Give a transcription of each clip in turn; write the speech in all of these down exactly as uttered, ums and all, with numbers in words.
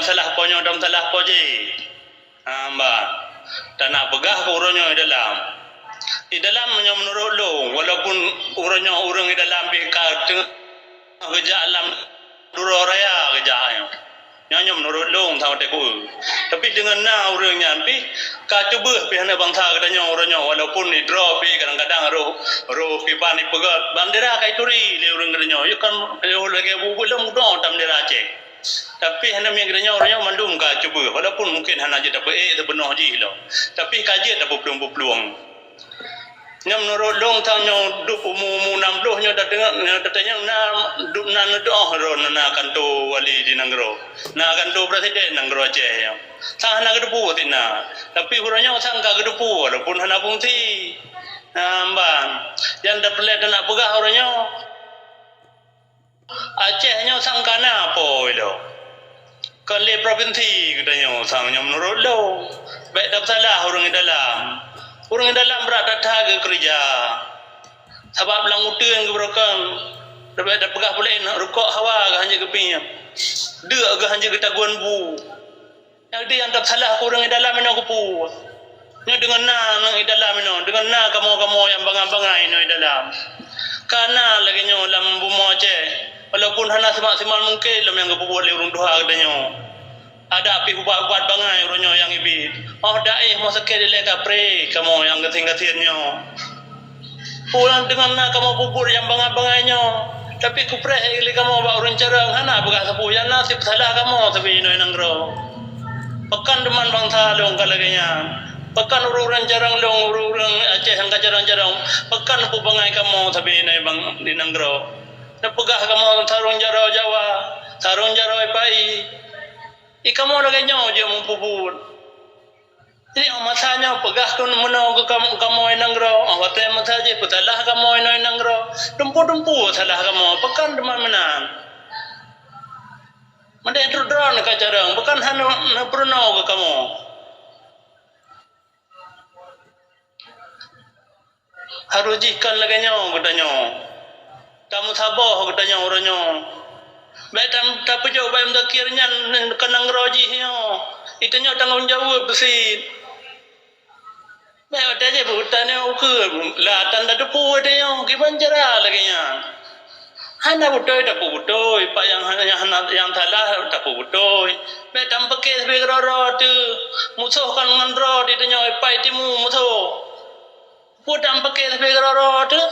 salah po nyoe, dam salah po jih. Ha, mba. Tana peugah keu uroe nyoe i dalam. I dalam nyoe meunurot lôn, walaupun uroe nyoe ureuëng i dalam pih ka teungoh geujak lam duroe raya geujak nyoe. Nyoe, nyoe meunurot lôn, sama teuk. Tapi deungon na ureuëng nyan pih ka cuboh pih aneuk bansa geutanyoe uroe nyoe, walaupun idroe pih kadang-kadang roh, roh kiban ipeugöt, bandera ka ituri lé ureuëng geutanyoe. Yôh kan, yôh lagée bubu lom udoe tam bandera Aceh. Tapi hana miet geutanyoe uroe nyoe mandum ka cuboh, walaupun mungkin hana jeuet tapeuék seubeunöh jih lom. Tapi ka jeuet tapeuplueng-peuplueng. Nyoe meunurot lôn, sang nyoe dub umu-umu nam ploh nyoe tadeungoe, nyoe tatanyong na dub na neudoh droe na kanto wali di nanggroe, na kanto presiden nanggroe Aceh nyoe. Sang hana geuteupeue sit na. Tapi uroe nyoe sang ka geuteupeue walaupun hana fungsi. Nah, mban. Nyang tapeureulée tanak peugah uroe nyoe. Aceh nyoe sang ka na po ilong. Kon lé propinsi geutanyoe sang nyoe meunurot lôn. Bék tapeusalah ureuëng dalam. Ureuëng dalam brat that-that geukeureuja. Sabab lam uteuen geubeurokon. Bék tapeugah puléh rukok hawa geuhanjeuet geupiep. Deuk geuhanjeuet geutagun bu. Nyang di nyang tapeusalah keu ureuëng dalam inoe keupeue? Nyoe deungon na nang i dalam inoe, deungon na kamoe-kamoe nyang bangai-bangai inoe i dalam. Ka na lagée nyoe lam bumoe Aceh, walaupun hana simak-simak mungken lom nyang geupeubuet lé ureuëng tuha geutanyoe. Adak pih ubat-ubat bangai uroe nyoe nyang ibiet. Oh daéh moe sakét ilée kapré kamoe nyang gasien-gasien nyoe. Pulang deungon na kamoe peubuet nyang bangai-bangai nyoe, tapi kupreh lé kamoe bak ureuëng carông hana peugah sapeue nyang na sipeusalah kamoe sabe inoe nanggroe. Pakon teuma bansa lôn ka lagée nyan? Pakon ureuëng carông lôn, ureuëng Aceh nyang ka carông-carông, pakon peubangai kamoe sabe inoe bang di nanggroe? Neupeugah kamoe sarông jaroe Jawa, sarông jaroe Pai. I kamoe lagée nyoe jeuet meupeubuet. Jadi, óh masa nyoe peugah keu meunoe keu kam-, kamoe nanggroe, óh watée masa jih peusalah kamoe nanggroe, dumpeue-dumpeue salah kamoe, pakon teuma meunan. Meudeh trok droeneuh ka carông, pakon hana neupeurunoe keu kamoe. Harôh jih kon lagée nyoe geutanyoe. Tameusaboh geutanyoe uroe nyoe. Bék tam-, tapeujok bak Muzakir nyan keu nanggroe jih nyoe. Geutanyoe tanggong jaweueb sit. Bék watée jih beutanyoe ukeue la tan tateupeue tanyoe kiban cara lagée nyan. Hana beutôi tapeubeutôi, pat nyang hana, nyang hana, nyang salah tapeubeutôi. Bék tampeuké sabe keudroe-droe teuh. Musoh kon ngon droe di tanyoe, pat timu musoh. Peue tampeuké sabe keudroe-droe teuh?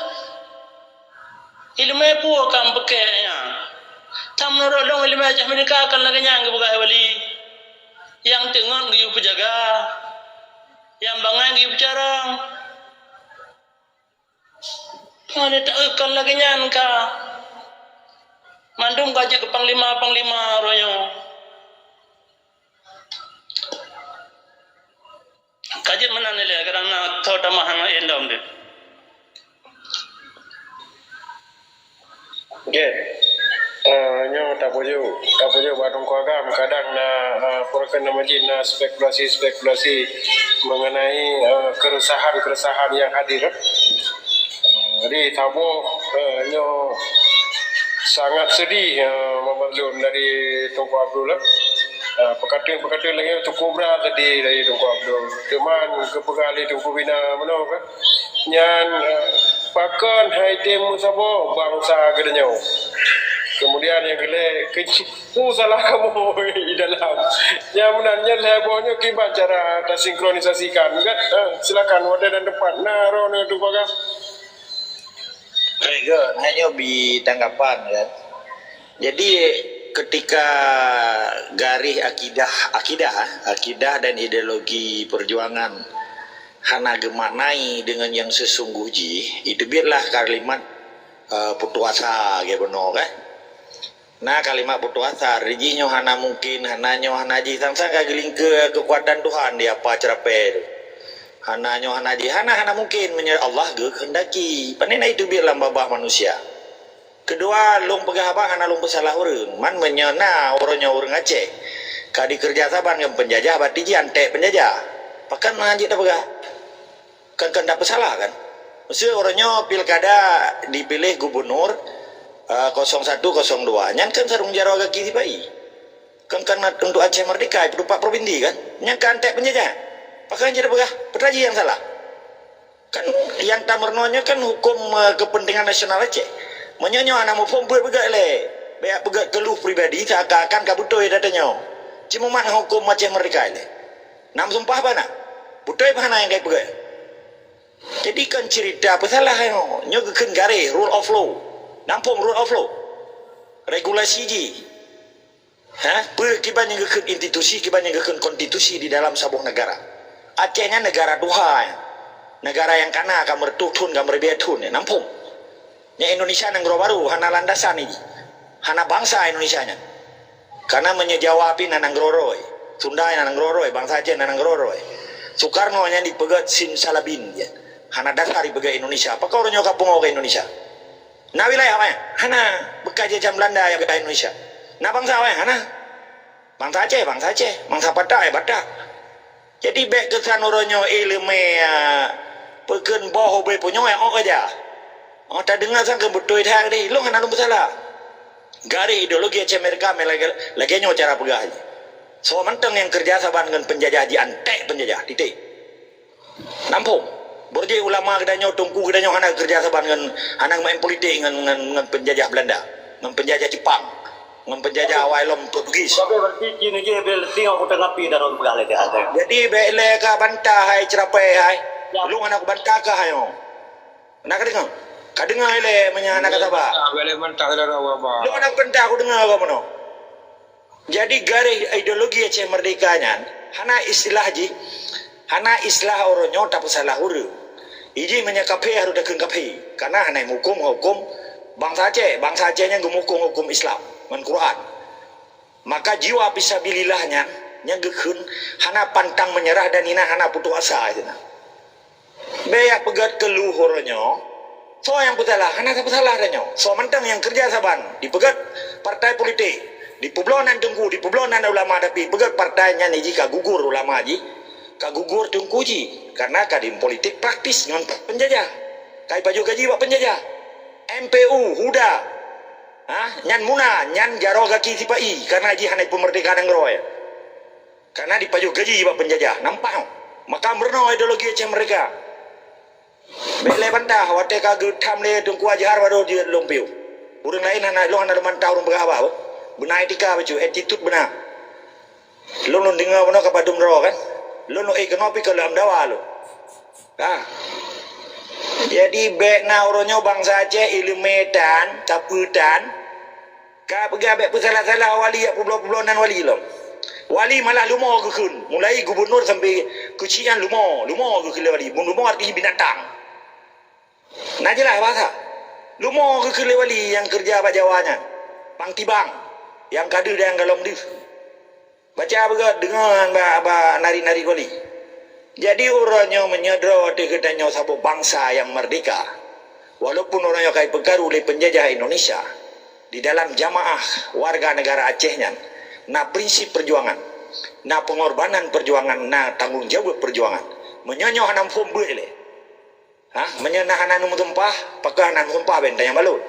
Iéleumé peue kampeuké nyan? Tam meunurot lôn iéleumé Aceh Merdeka kon lagée nyan geupeugah wali. Nyang teungon geuyue peujaga, nyang bangai geuyue peucarông. Ngon taeu kon lagée nyan ka. Mandum ka jeuet keu panglima-panglima uroe nyoe. Ka jeuet meunan ilée, kadang na tho tamah hana indom deh. Oke. Eh, nyoe tapujoe, tapujoe bak Teungku Agam, kadang na, eh, peue keunan meuji na spekulasi-spekulasi mengenai, eh, keresahan-keresahan yang hadir. Eh, jadi, taboh, eh, nyoe sangat sedih, eh, meumandum dari Teungku Abdul, eh. Eh, peukateueng-peukateueng lagée nyoe cukup brat tadi dari Teungku Abdul. Teuma geupeugah lé Teungku Bina meunoe kan. Nyan, eh, pakon hai tem meusaboh bansa geutanyoe. Kemudian nyang keulhée, keuci-, peue salah kamoe di dalam. Nyan meunan, nyan lhée boh nyoe kiban cara tasinkronisasikan, kan? Eh, silakan, watée dan teumpat. Na, droeneuh Teungku Agam. Baik, geuh, hanya bi tanggapan, kan? Jadi, ketika garis akidah, akidah, akidah dan ideologi perjuangan hana geumaknai dengan yang sesungguh jih, itu biarlah kalimat, eh, putus asa, gitu, kan? Nah, kalimat putus asa, jih nyoe hana mungkin, hana nyoe, hana jih, sang-sang ka geulingke kekuatan Tuhan di apa ceurapée tu. Hana nyoe, hana jih, hana, hana mungkin meunyoe Allah geukehendaki. Pane na itu biet lam babah manusia. Keudua, lôn peugah haba hana lôn peusalah ureuëng. Man meunyoe na uroe nyoe ureuëng Aceh ka dikeureuja saban ngon peunjajah, berarti jih antek peunjajah. Pakon meuhan jeuet tapeugah? Kan, kan tapeusalah, kan? Meuseu uroe nyoe pilkada dipiléh gubunur, eh, kosong satu, kosong dua. Nyan kan sarong jaroe gaki sipai. Kan, kan untuk Aceh Merdeka, itu empat provinsi kan? Nyang ka antek penjajah. Pakon jeuet peugah, peue jih nyang salah? Kan nyang tameurunoe nyoe kan huköm, eh, kepentingan nasional Aceh. Meunyoe nyoe hana muphom, beuet peugah lé. Bèk peugah keuluh pribadi seakan-akan ka beutôi data nyoe. Cuma mat huköm Aceh Merdeka lé. Nam sumpah bana. Beutôi bana nyang kai peugah. Jadi kan cerita apa salah nyoe? Nyoe geukheun garéh, rule of law. Nam phom rule of law. Regulasi jih. Ha? Peue kiban nyang geukheun institusi, kiban nyang geukheun konstitusi di dalam saboh negara. Aceh nyan negara tuha, negara nyang kana ka meureutoh thon, ka meuribèe thon, nam phom. Nyan Indonesia nanggroe barô, hana landasan jih. Hana bansa Indonesia nyan. Karena meunyoe Jawa pih na nanggroe roe, Sunda na nanggroe roe, bansa Aceh na nanggroe roe. Soekarno nyan dipeugèt simsalabim, ya. Hana dasar dipeugèt Indonesia. Pakon uroe nyoe ka pungo keu Indonesia? Na wilayah awaknyan? Hana. Bekas jajahan Belanda nyang ka Indonesia. Na bansa awaknyan? Hana. Bansa Aceh, bansa Aceh. Bansa Batak, ya Batak. Jadi bèk keusan uroe nyoe ileumèe, ah, peukheun boh ubé punyueng, ya, oh, keujah. Oh, tadeungoe sang keu beutôi that deh. Lôn hana lôn peusalah. Garéh ideologi Aceh Merdeka lagèe, lagèe nyoe cara peugah jih. Soe mantong nyang keureuja saban ngon peunjajah, jiantek peunjajah. Titik. Nam phom. Beurjih ulama geutanyoe, teungku geutanyoe hana keureuja saban ngon, hana main politik ngon, ngon, ngon peunjajah Belanda, ngon peunjajah Jepang, ngon peunjajah awai lom Portugis. Tapi berarti kini je berarti aku tengah pi dalam peugah lagi ada. Jadi bèk lé ka bantah hai ceurapèe hai. Ya. Lôn hana kubantah kah hai nyoe. Na ka deungö? Ka deungö lé meunyoe hana ka saba. Bèk lé bantah, bèk lé bantah, saudara Waba. Lôn hana bantah, kudeungö ka meunoe. Jadi garéh ideologi Aceh Merdeka nyan hana istilah jih, hana istilah uroe nyoe tapeusalah ureueng. Iji meunyoe kafé harôh takheun kafé, karena hana meuhuköm huköm bansa Aceh. Bansa Aceh nyan geumeuhuköm huköm Islam ngon Quran. Maka jiwa fisabilillah nyan, nyang geukheun hana pantang meunyeurah dan inan hana putus asa sinan. Bèk jak peugèt keuluh uroe nyoe. Soe nyang peusalah? Hana tapeusalah tanyoe. Soe mantong nyang keureuja saban dipeugèt partai politik, dipeubloe nan teungku, dipeubloe nan ulama, tapi peugèt partai nyan jih ka gugur ulama jih, ka gugur teungku jih, karena ka di politik praktis ngon peunjajah. Ka jipajoh gaji bak peunjajah. M P U, HUDA, ha, nyan muna, nyan jaroe gaki sipa-i, karena jih hana jipeumerdeka nanggroe. Karena jipajoh gaji bak peunjajah. Nampak nyoe? Maka meurunoe ideologi Aceh Merdeka. Bèk lé bantah, watèe ka geutham lé Teungku Azhar baru jeuet lôn piôh. Ureueng laén hana, lôn hana lôn bantah ureueng peugah haba, beuh. Beuna etika bacut, attitude beuna. Lôn, lôn deungö bunoe ka padum droe kan. Lôn, lôn éh keunoe pih ka lôn dawa lôn. Ka. Jadi bèk na uroe nyoe bansa Aceh ileumèe tan, tapeue tan. Ka peugah bèk peusalah-salah wali, jak peubloe-peubloe nan wali lom. Wali malah lumo geukheun, mulai gubunur sampai keuchik nyan lumo, lumo geukheun lé wali. Mun lumo arti binatang. Na jeulaih bahasa. Lumo geukheun lé wali nyang keureuja bak Jawa nyan. Pang tibang, nyang ka deuh dan nyang golom deuh. Baca beugöt deungon bak, bak nari-nari goli. Jadi uroe nyoe meunyoe droe teuh geutanyoe saboh bansa nyang merdeka, walaupun uroe nyoe ka jipeukaru lé peunjajah Indonesia, di dalam jamaah warga negara Aceh nyan na prinsip perjuangan, na pengorbanan perjuangan, na tanggung jawab perjuangan. Meunyoe nyoe hana muphom beuet lé. Ha? Meunyoe na hana neumeusumpah, pakon hana neumeusumpah bèk tanyong balot.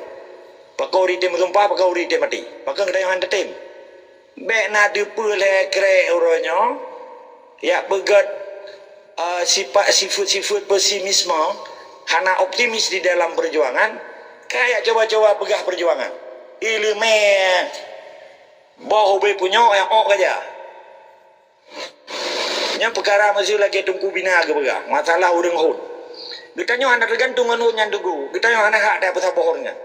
Pakon ureueng tém meusumpah, pakon ureueng tém maté. Pakon geutanyoe hana tatem. Bèk na teupeue lhèe krek uroe nyoe, jak peugöt, eh, sifat, sifeut-sifeut pesimisme, hana optimis di dalam perjuangan, ka jak cuba-cuba peugah perjuangan. Ileumèe boh ubé punyok nyang ôk keujah. Nyan peukara meuseu lagèe Teungku Bina geupeugah, masalah ureueng hon. Geutanyoe hana teugantung ngon hon nyan teungku. Geutanyoe hana hak tapeusaboh ureueng nyan.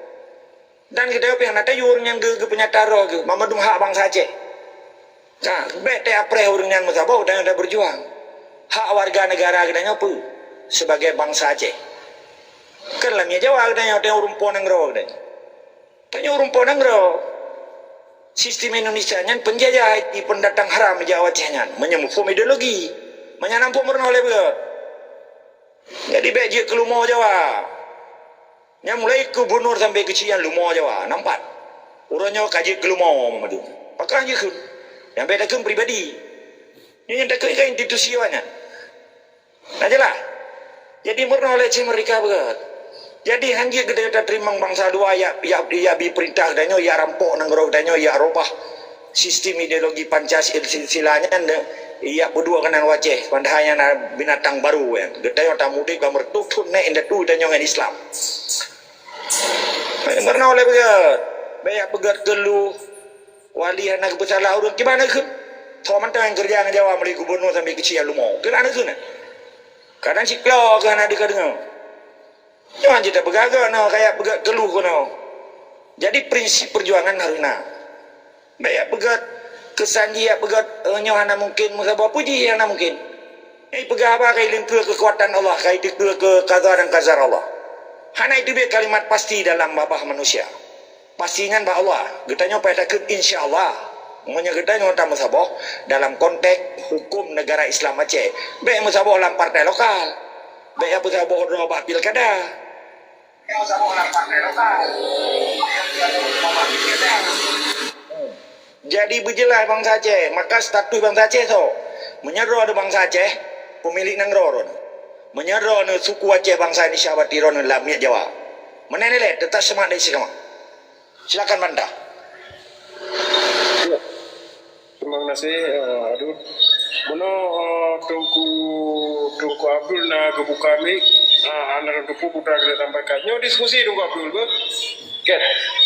Dan geutanyoe pih hana tayue ureueng nyan geu-, geupeunyata roh geuh, mandum hak bansa Aceh. Ka, bèk tapreh ureueng nyan meusaboh, geutanyoe tabeujuang. Hak warga negara geutanyoe peue? Sebagai bansa Aceh. Kan lam Jawa geutanyoe, geutanyoe ureueng po nanggroe geutanyoe. Tanyoe ureueng po nanggroe. Sistem Indonesia nyan peunjajah, pendatang haram jak u Aceh nyan. Meunyoe muphom ideologi. Meunyoe hana muphom meurunoe lé beuet. Jadi bèk jeuet keu lumo Jawa. Nyan mulai gubunur sampai keuchik nyan lumo Jawa. Nampak? Uroe nyoe ka jeuet keu lumo mandum. Pakon jeuet kheun? Nyan bèk takheun pribadi. Nyan nyang takheun kan institusi awaknyan. Na jeulaih? Jadi meurunoe lé Aceh Merdeka beuet. Jadi hanjeuet geutanyoe tateurimong bansa luwa jak, jak, jak bi peurintah geutanyoe, jak rampok nanggroe geutanyoe, jak robah Sistem ideologi Pancasila nyan, ijak peuduek keunan Aceh, padahai nyan na binatang baru, ya. Geutanyoe tamudeb ka meureutoh thon nèk indatu geutanyoe ngon Islam. Meurunoe lé beugèt, bèk jak peugèt keu lheueh wali hana geupeusalah ureueng, kiban kheun. Tho mantong nyang keureuja ngon Jawa, mulai gubernur sampai keuchik nyang leumo. Kiban kheun. Kadang siklo keu hana deuka deungoe. Nyoe jeuet tapeugah geuh nyoe, kajak peugah keuluh keunoe. Jadi, prinsip peujuangan harus na. Bèk jak peugah keusan jih, jak peugah, eh, nyoe hana mungkin, meusaboh puji hana mungkin. Eh, peugah haba ka ilengkeue keukuatan Allah, ka iteukeue keu qadha dan qadar Allah. Hana iteubiet kalimat pasti dalam babah manusia. Pasti nyan bak Allah. Geutanyoe payah takheun insya Allah. Meunyoe geutanyoe tameusaboh dalam konteks hukum negara Islam Aceh, bèk meusaboh lam partai lokal. Bèk jak peusaboh droe bak pilkada. Jadi beujeulaih bansa Aceh, maka status bansa Aceh soe? Meunyoe droeneuh bansa Aceh, peumilék nanggroe droeneuh. Meunyoe droeneuh suku Aceh bansa Indonesia, berarti droeneuh lam miet Jawa. Meunan ilèe, teutap seumangat dan istiqamah. Silakan bantah. Ya. Terima kasih, eh, Abdul. Meunoe, eh, Teungku, Teungku Abdul na geubuka mic, ah, hana lôn teupeu peue nyang ka lôn sampaikan. Nyoe diskusi Teungku Abdul, beuh? Oke.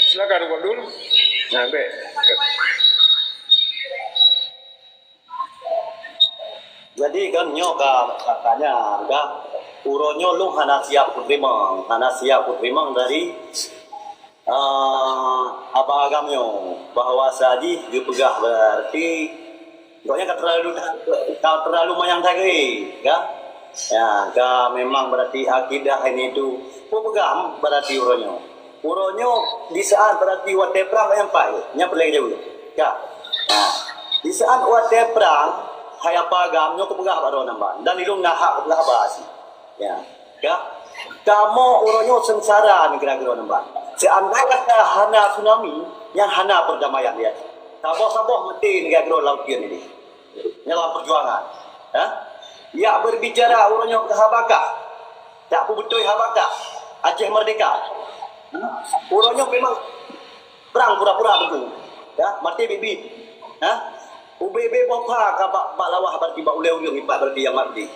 Silakan Teungku Abdul. Nah, bèk. Jadi kan nyoe ka, ka, ka nyan ka, uroe nyoe lôn hana siap kuteurimong, hana siap kuteurimong dari, eh, haba agam nyoe, bahwa sa jih geupeugah berarti gobnyan ka terlalu, ka terlalu manyang sagai, ka? Ya, ka memang berarti akidah ini tu, peue peugah berarti uroe nyoe. Uroe nyoe di saat berarti watèe prang nyan pat, nyan peureulèe jaweueb. Ka. Ha. Di saat watèe prang, hai haba agam nyoe kupeugah bak droeneuh ban. Dan ilôn na hak kupeugah haba sih. Ya. Ka. Kamoe uroe nyoe seungsara ngon keudroe ban. Seandai kata hana tsunami, nyan hana perdamaian di Aceh. Saboh-saboh maté ngon keudroe laôt jih. Nyan lam peujuangan. Ha? Jak berbicara uroe nyoe keu haba kah. Jak peubeutôi haba kah. Aceh merdeka. Ha? Uroe nyoe memang prang pura-pura beutôi. Ya, maté biet-biet. Ha? Ubé-bé boh pha ka bak, bak lawah berarti bak ulèe ureueng ipat berarti nyang mat beudé.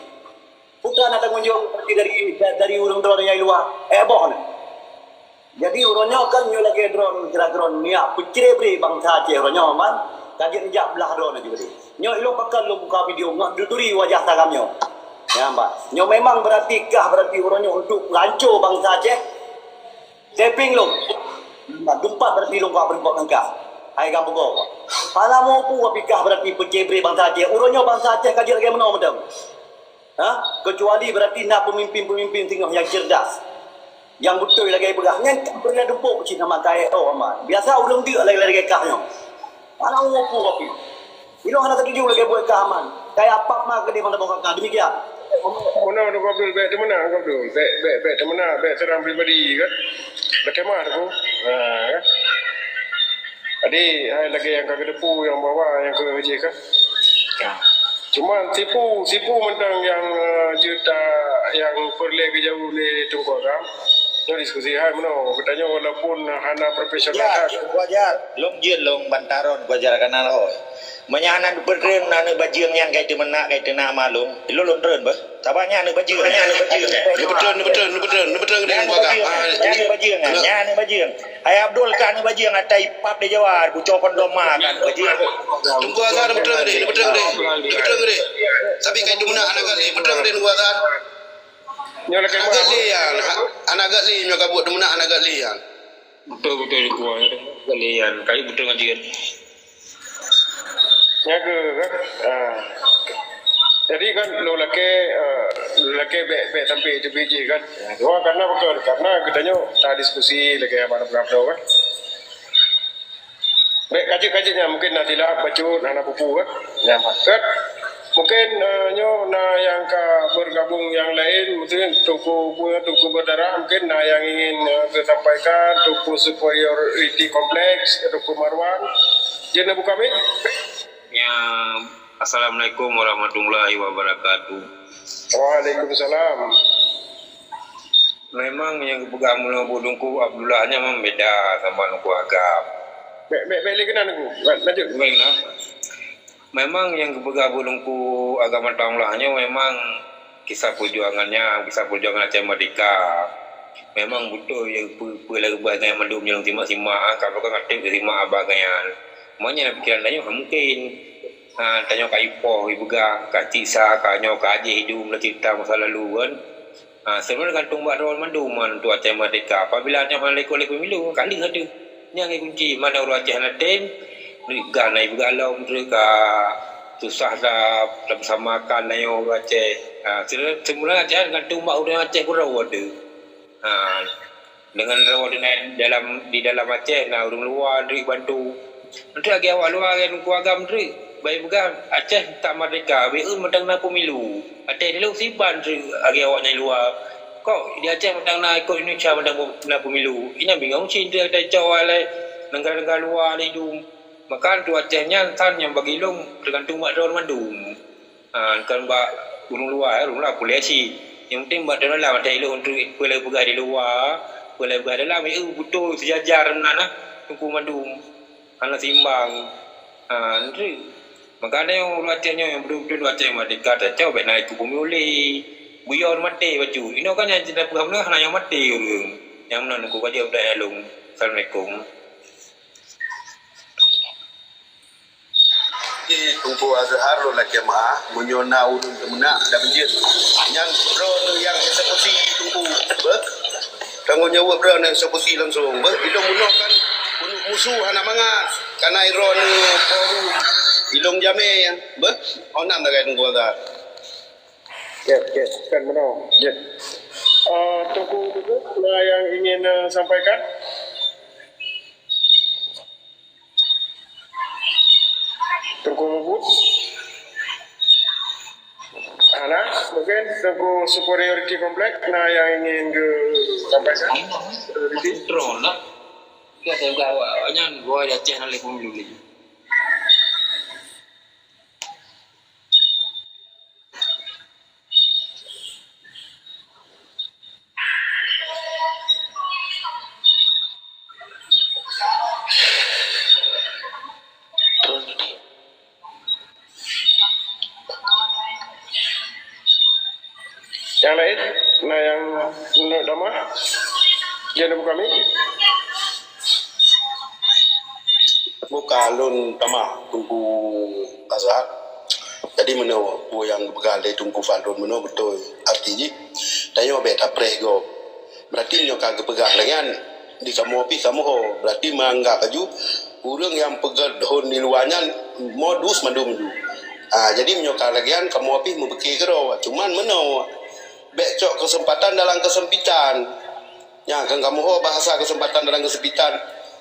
Peue ka na tanggông jaweueb dari, dari ureueng droeneuh nyang luwa? Eh, boh nyoe. Jadi, uroe nyoe kan nyoe lagèe droeneuh, kira droeneuh nyak peucré-bré bansa Aceh uroe nyoe, man. Ka jeuet jak blah droeneuh jih. Nyoe ilôn pakon lôn buka video ngon tuturi wajah tagam nyoe. Ya, man. Nyoe memang berarti kah berarti uroe nyoe untuk peuhanco bansa Aceh. Taping lôn. Dumpat berarti lôn ka beureubot ngon kah. Hai ka bugoe. Pala mupu tapi kah berarti peucré-bré bansa Aceh. Uroe nyoe bansa Aceh ka jeuet lagèe meunoe mantong. Ha? Kecuali berarti na pemimpin-pemimpin singoh nyang cerdas. Nyang beutôi lagèe peugah. Nyan ka peureulèe teupok cit nama kayèe oh aman. Biasa ureueng deuk lagèe-lagèe kah nyoe. Anak ureueng peue kopi. Ilôn hana setuju lagèe buet kah aman. Kayèe apab ma keudeh mantong boh kakak. Demikian. Meunan Teungku Abdul, bèk teumeuna Teungku Abdul. Bèk, bèk, bèk teumeuna, bèk seurang pribadi kan. Bèk keumah Teungku. Ha, kan. Jadi, hai lagèe nyang ka geuteupeue nyang bahwa nyang keu jih kan. Cuma sipu, sipu mantong nyang, eh, jeuet, eh, nyang peureulèe geujaweueb lé Teungku Agam. Nyoe diskusi hai meunoe. Geutanyoe walaupun hana profesional. Ya, that. Teungku Ajar, lôn jeuet lôn bantah droe Teungku Ajar kana lôn. Meunyo hana geupeureulèe aneuk bajeueng nyan kai teumeunak, kai teunak ma lôn, ilôn lôn treun beuh. Saban nyan aneuk bajeueng. Neupeutrön, neupeutrön, neupeutrön, neupeutrön keudéh Teungku Agam. Nyan aneuk bajeueng, nyan aneuk bajeueng. Hai Abdul ka aneuk bajeueng, ata ipap di Jawa, bucok kondom ma ka aneuk bajeueng. Teungku Azhar neupeutrön keudéh, neupeutrön keudéh. Neupeutrön keudéh. Tapi kai teumeunak hana gét lé, neupeutrön keudéh Teungku Azhar. Nyoe lagèe hana gét lé nyan, ha-, hana gét lé nyoe ka buet teumeunak hana gét lé nyan. Beutôi, beutôi Teungku, hana gét lé nyan. Kai beutôi ngon jih. Nyan keuh kan. Ah. Jadi kan lôn lakèe, eh, lôn lakèe bèk, bèk sampai teubiet jih kan. Cuma karena pakon, karena geutanyoe tadiskusi lagèe abang peugah droe kan. Bèk kajeuet-kajeuet nyan mungkin na silap bacut, hana peue-peue kan. Nyan kan. Mungkin, eh, nyoe na nyang ka bergabung nyang laén, mungkin Teungku, Teungku Berdarah mungkin na nyang ingin, eh, teusampaikan, Teungku Superiority Complex, Teungku Marwan. Jeuet neubuka mic. Ya, assalamualaikum warahmatullahi wabarakatuh. Waalaikumsalam. Memang nyang geupeugah meunan Teungku Abdullah nyan memang beda sama Teungku Agam. Bèk, bèk, bèk lé keunan, Teungku. Bèk, lanjut. Baiklah. Memang nyang geupeugah Teungku Agam Attaullah nyoe memang kisah perjuangan nyan, kisah perjuangan Aceh Merdeka. Memang beutôi peue-peue lagèe buet nyan mandum nyang simak-simak, ka bukan ngatur simak abah nyan. Makanya dalam pikiran tanyoe mungkin, ha, tanyoe ka ipoh, ipeugah, ka siksa, ka nyoe, ka jih idum, dah cerita masa lalu kan. Ha, sebenarnya gantung bak droe mandum man tu Aceh Merdeka. Apabila nyoe hana likot lé pemilu, ka lheueh ateueh. Nyan lé kunci mana ureueng Aceh hana tem, neuk gan ai beugalom treuk ka susah dah, dah beusama kan nyoe ureueng Aceh. Ha, sebenarnya Aceh gantung bak ureueng Aceh keudroe tu. Ha, dengan droe di dalam, di dalam Aceh na ureueng luwa treuk bantu. Treuk lagèe awak luwa lagèe Teungku Agam treuk. Bagi peugah Aceh tak merdeka, beu mantong na pemilu. Até dilông siban treuk lagèe awak nyang luwa. Kok di Aceh mantong na ikot Indonesia mantong na pemilu. Inan bingong cit treuk até cok alai negara-negara luwa laju. Maka tu Aceh nyan san nyang bagi lông teugantung bak droe mandum. Ha, kan bak ureueng luwa, ureueng luwa boleh cit. Yang penting bak droe dalam até ilông treuk peulai peugah di luwa, peulai peugah dalam, eh, beutôi seujajar meunan nah, Teungku mandum. Hana seimbang. Ha, nyan. Makanya ureueng Aceh nyoe nyang beutôi-beutôi ureueng Aceh merdeka tacok bèk na ikut bumi ulèe. Buyong maté bacut. Inoe kan nyang cinta peugah meunan hana nyang maté ureueng. Nyang meunan Teungku ka jaweueb lôn. Assalamualaikum. Di Teungku Azhar lôn lakèe meu'ah, meunyoe na ureueng teumeunak dan beujeuet. Nyan droeneuh nyang eksekusi Teungku. Beuh? Tanggung jaweueb droeneuh eksekusi langsung. Beuh? Ilông bunoe kan keuneuk musoh hana mangat. Kana droeneuh forum ilông jamé. Beuh? Oh, nan tagai Teungku Azhar. Ya, ya, kan bunoe. Ya. Ah, Teungku Teungku, na nyang ingin, eh, sampaikan? Teungku Mubut. Hana, mungkin Teungku Superiority Complex na nyang ingin geusampaikan. Superiority. Drone lah. Kita tengok awak, awak nyan, buat Aceh nak lipung dulu. Nyang laén, na nyang neuk tamah? Jeuet neubukami? Buka lôn tamah Teungku Azhar. Jadi meunoe peue nyang geupeugah lé Teungku Fadlon meunoe beutôi arti jih. Tanyoe bèk tapreh gob. Berarti nyoe ka geupeugah lagèe nyan, di kamoe pih kamoe ho. Berarti meuanggap laju ureueng nyang peugèt hon di luwa nyan modus mandum ju. Ah, jadi meunyoe ka lagèe nyan kamoe pih meupike keudroe. Cuman meunoe bèk cok keuseumpatan dalam keusempitan. Nyan kan kamoe ho bahasa keuseumpatan dalam keusempitan.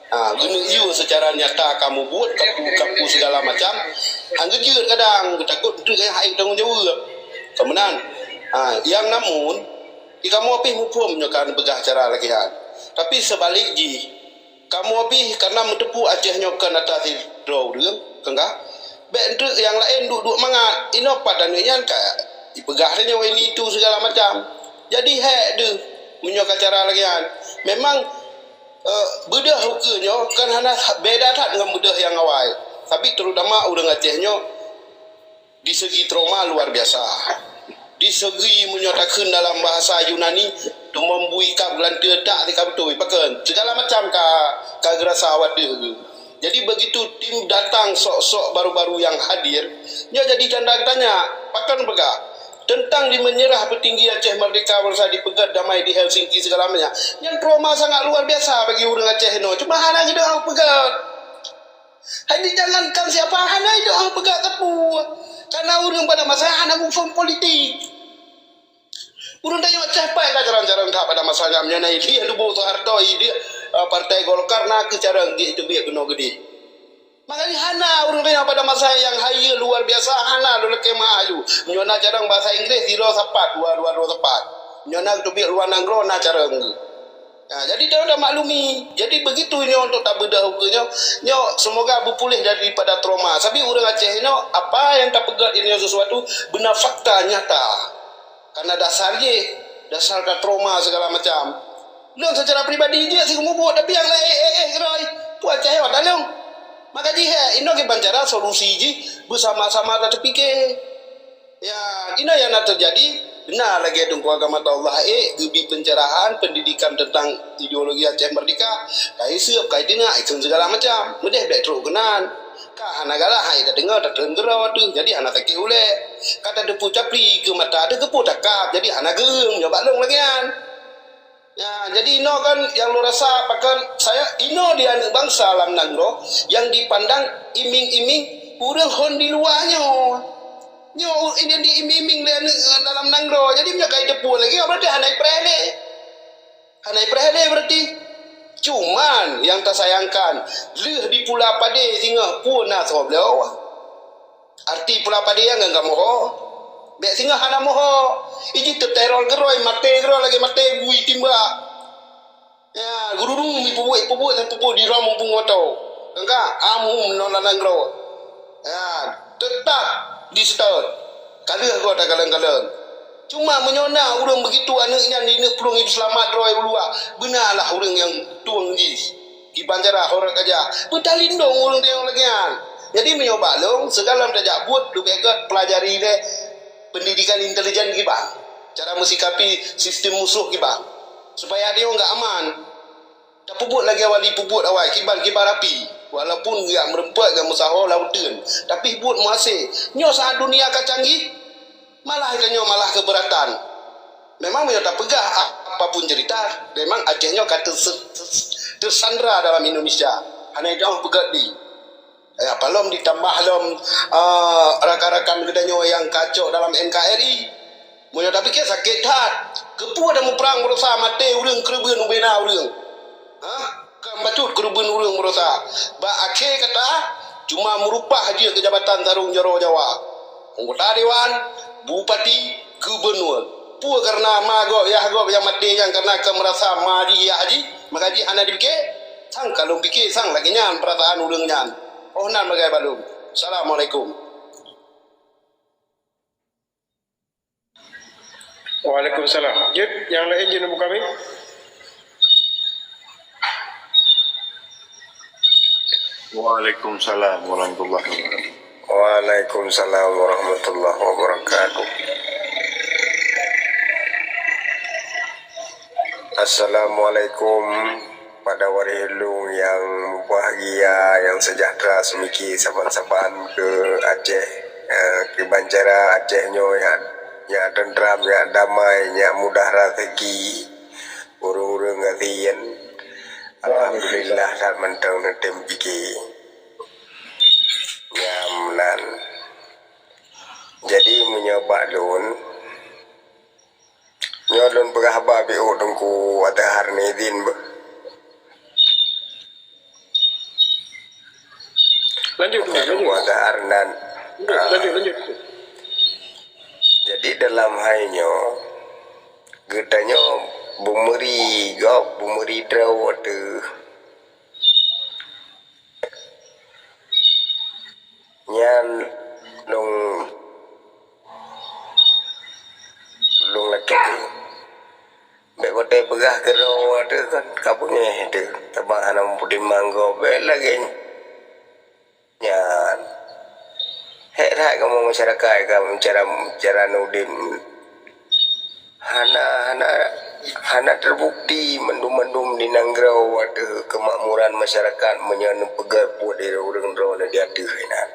Ha, geuneuk yue seucara nyata kamoe buet kapu-kapu segala macam. Han geujeuet kadang, geutakot treuk nyang hana tanggung jaweueb. Ka meunan. Ha, nyang namun, di kamoe pih muphom nyoe ka neupeugah cara lagèe nyan. Tapi seubalek jih, kamoe pih kana meuteupeue Aceh nyoe kon atra sidroe ureueng, ka. Bèk treuk nyang laén duek-duek mangat. Inoe pat aneuk nyan ka ipeugah lé nyoe ini itu segala macam. Jadi hék deuh meunyoe ka cara lagèe nyan. Memang, eh, beudôh ukeue nyoe kan hana beda that ngon beudôh nyang awai. Tapi terutama ureueng Aceh nyoe di segi trauma luar biasa. Di segi meunyoe takheun dalam bahasa Yunani, tumom bui kab geulanteue tak tika beutôi pakon. Segala macam ka, ka geurasa awak deuh geuh. Jadi begitu tim datang sok-sok baru-baru nyang hadir, nyoe jadi tanda tanya, pakon peugah tentang di menyerah petinggi Aceh Merdeka bansa dipeugèt damai di Helsinki segala macam. Nyan trauma sangat luar biasa bagi ureueng Aceh inoe. Cuma hana geudong peugèt. Hai, jangankan siapa, hana idong peugah teupeu. Karena ureueng pada masa hana muphom politik. Ureueng tanyoe capai ka jarang-jarang that pada masa nyan, nyan idéh Lubu Soeharto, idéh, eh, Partai Golkar na keu cara geuteubiet keunoe geudéh. Makanya hana ureueng tanyoe pada masa nyang hayeue luar biasa hana lôn lakèe meu'ah laju. Nyoe na jarang bahasa Inggris, zero sapat, dua, dua, dua sapat. Nyoe na geuteubiet luar nanggroe na cara geudéh. Ha, jadi, droe maklumi. Jadi, begitu nyoe untuk tabeudôh ukeue nyoe. Nyoe, semoga beupuléh daripada trauma. Sabé ureueng Aceh nyoe, apa nyang tapeugèt nyoe sesuatu, beuna fakta nyata. Karena dasar jih, dasar ka trauma segala macam. Lôn secara pribadi jih, si geumubuet, tapi nyang laén, eh, eh, eh, keudroe. Peue Aceh nyoe, ata lôn. Maka jih, eh, inoe kiban cara solusi jih beusama-sama tateupike. Ya, inoe nyang na teujadi, na lagée Teungku Agama Ataullah, eh, geubi pencerahan, pendidikan tentang ideologi Aceh Merdeka, ka iseup, ka iteunga, ikheun segala macam. Meudeh bék trok keunan. Ka hana galak hai tadeungoe, tatreun keudroe teuh, jadi hana sakét ulée. Ka tateupeue capli keu mata teuh, keupeue takab, jadi hana geueueng nyoe bak lôn lagée nyan. Ya, jadi inoe kan nyang lôn rasa pakon saya inoe di aneuk bansa lam nanggroe nyang dipandang iming-iming ureuëng hon di luwa nyoe. Nyoe u-, ini diiming-iming lé aneuk dalam nanggroe. Jadi meunyoe ka iteupeue lagée nyoe, berarti hana ipreh lé. Hana ipreh lé berarti. Cuman nyang tasayangkan, lheueh di Pula Padé singoh peue na soe bloe. Arti Pula Padé nyan ngon kamoe ho. Bék singoh hana moho. Iji teuteror keudroe, maté keudroe lagée maté bui timbak. Ya, gurudung mi peubuet-peubuet dan peubuet di ram mumpung moto. Tangka, amum non lanang keudroe. Ya, teutap di seutôt. Ka lheueh goe takalon-kalon. Cuma meunyoe na ureuëng beugitu aneuk nyan ineuk plueng iseulamat droe u luwa, beuna lah ureuëng nyang tueng jih. Kiban cara horot aja. Beutalindong ureuëng teuh lagée nyan. Jadi meunyoe bak lôn, sigohlom tajak buet leubeh gét peulajari lé pendidikan intelijen kiban. Cara meusikapi sistem musoh kiban. Supaya tanyoe nggak aman. Tapeubuet lagée awai peubuet awai, kiban-kiban api. Walaupun geujak meureumpok ngon meusaho lam uteuen, tapi buet meuhasé. Nyoe saat dunia ka canggih, malah geutanyoe malah keubeuratan. Memang meunyoe tapeugah apapun cerita, memang Aceh nyoe ka teusa-, teusandra dalam Indonesia. Hana jauh beugét di. Ya, palom ditambah lom, eh, rakan-rakan geutanyoe nyang kacok dalam N K R I. Meunyoe tapike sakét that, keupeue tamuprang baroesa maté ureuëng keureubeuen ubena ureuëng? Hah? Kan bacut keureubeuen ureuëng baroesa. Bak akhé kata, cuma meurupah jih keu jabatan sarong jaroe Jawa. Anggota dewan, bupati, gubunur. Peue kareuna ma gob, yah gob nyang maté nyan kareuna ka meurasa ma jih yah jih, maka jih hana jipike? Sang ka lôn pike, sang lagée nyan peurasaan ureuëng nyan. Oh nan bagai balum. Assalamualaikum. Waalaikumsalam. Jeuet, nyang laén jeuet neumuka mi. Waalaikumsalam warahmatullahi wabarakatuh. Waalaikumsalam warahmatullahi wabarakatuh. Assalamualaikum. Pada waréh lôn nyang mubahgia, nyang seujahteura seumiki saban-saban keu Aceh, eh, keu bancara Aceh nyoe nyang, nyang teuntram, nyang damai, nyang mudah raseuki, ureuëng-ureuëng gasien. Alhamdulillah, that mantong neutem pike. Nyang meunan. Jadi, meunyoe bak lôn, nyoe lôn peugah haba beu Teungku Azhar ni izin beuh. Lanjut, Teungku Azhar nan, lanjut, ah, lanjut, lanjut. Jadi dalam hai nyoe, geutanyoe beumeuri gob, beumeuri droe teuh. Nyan lôn, lôn lakée. Bék watée peugah keudroe teuh kan ka beungéh teuh, teuma hana meupeudimang gob bék lagée nyan. Hék that kamoe masyarakat ka cara, cara neudeb. Hana, hana, hana teubukti mandum-mandum di nanggroe ateueh keumakmuran masyarakat meunyoe neupeugét buet di ureuëng droeneuh di ateueh inan.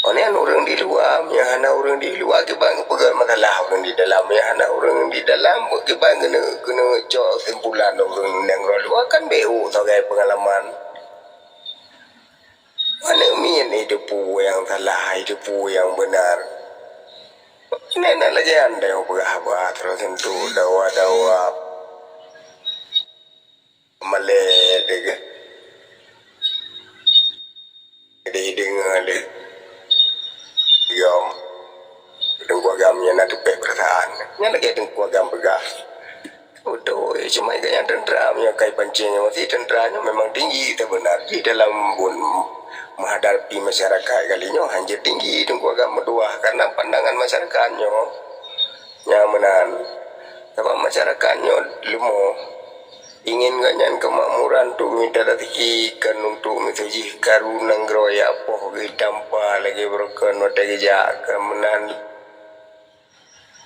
Óh nyan ureuëng di luwa, meunyoe hana ureuëng di luwa kiban geupeugét masalah ureuëng di dalam, meunyoe hana ureuëng di dalam kiban keuneuk, keuneuk cok kesimpulan ureuëng nanggroe luwa kan bék sagai peungalaman. Aneuk miet, eh, teupeue nyang salah, eh, teupeue nyang beunar. Nyan lagée nyan dayong peugah haba terus untuk dawa-dawa malée deuh. Deuh deungoe lé. Yom. Teungku Agam nyan na teupéh peurasaan. Nyan lagée Teungku Agam peugah. Beutôi, cuma gobnyan teuntra, meunyoe kai pancéng nyoe, si teuntra nyoe memang tinggi, sebenarnya di dalam bun menghadapi masyarakat kali nyoe hana tinggi Teungku Agam meutuah, karena pandangan masyarakat nyoe nyang meunan. Sabab masyarakat nyoe leumoh. Ingin gobnyan keumakmuran tu mita rezeki kan untuk meuseujih karu nanggroe jak poh geutampa lagée beureukan watée geujak keu meunan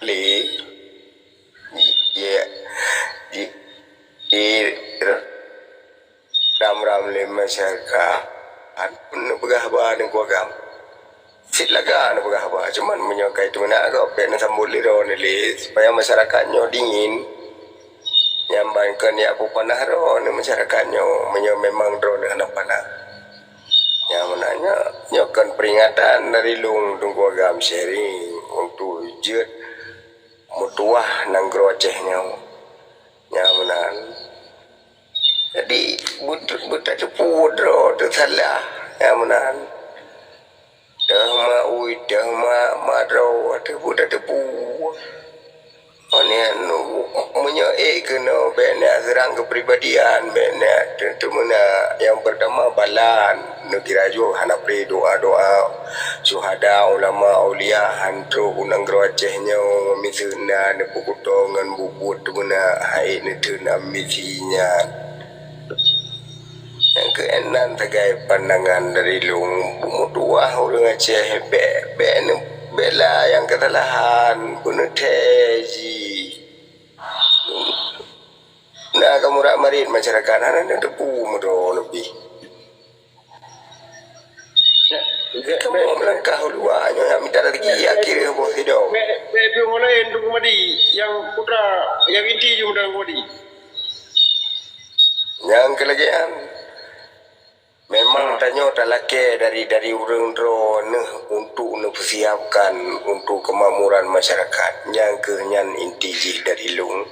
lé. Di, di, di, di ram-ram lé masyarakat pun neupeugah ba neukuagam. Cit lagak neupeugah haba, cuman meunyoe ka itu meunan gob, bék neusambot lé droeneuh lé, supaya masyarakat nyoe dingin. Nyan ban kon jak peupanah droeneuh masyarakat nyoe, meunyoe memang droeneuh hana panah. Nyang meunan nyoe, nyoe kon peringatan dari lôn Teungku Agam Syehri untuk jeuet meutuwah nanggroe Aceh nyoe. Nyang meunan. Jadi, beut-, beutateupeue droe teusalah. Nyang meunan. Deuh ma ui, deuh ma, ma droe, teupeue tateupeue. Nyan, meunyoe ék keunoe, bék neujak seurang keupribadian, bék neujak teu-, teumeunak. Nyang peurtama, balan, neukira jih hana pré doa-doa syuhada, ulama, aulia, han trok u nanggroe Aceh nyoe, miseue na neupeukuto ngon bubuet teumeunak, hai neuteun ambisi nyan. Nyang keu inan sagai pandangan dari lôn, beumeutuwah ureuëng Aceh, bék, bék neubela nyang keusalahan, beuneuthée jih. Na kamoe rak marit masyarakat, hana neuteupeue meudroe leubeh. Ya, ya, kamoe meulangkah u luwa nyoe nyang mita rezeki, akhé boh sidong. Bèk, bèk piôh laén Teungku Madi, nyang putra, nyang inti jih Teungku Madi. Nyang keulagian, memang tanyoe talakée dari, dari ureuëng droeneuh untuk neupeusiapkan untuk keumakmuran masyarakat. Nyang keuh nyan inti jih dari lôn.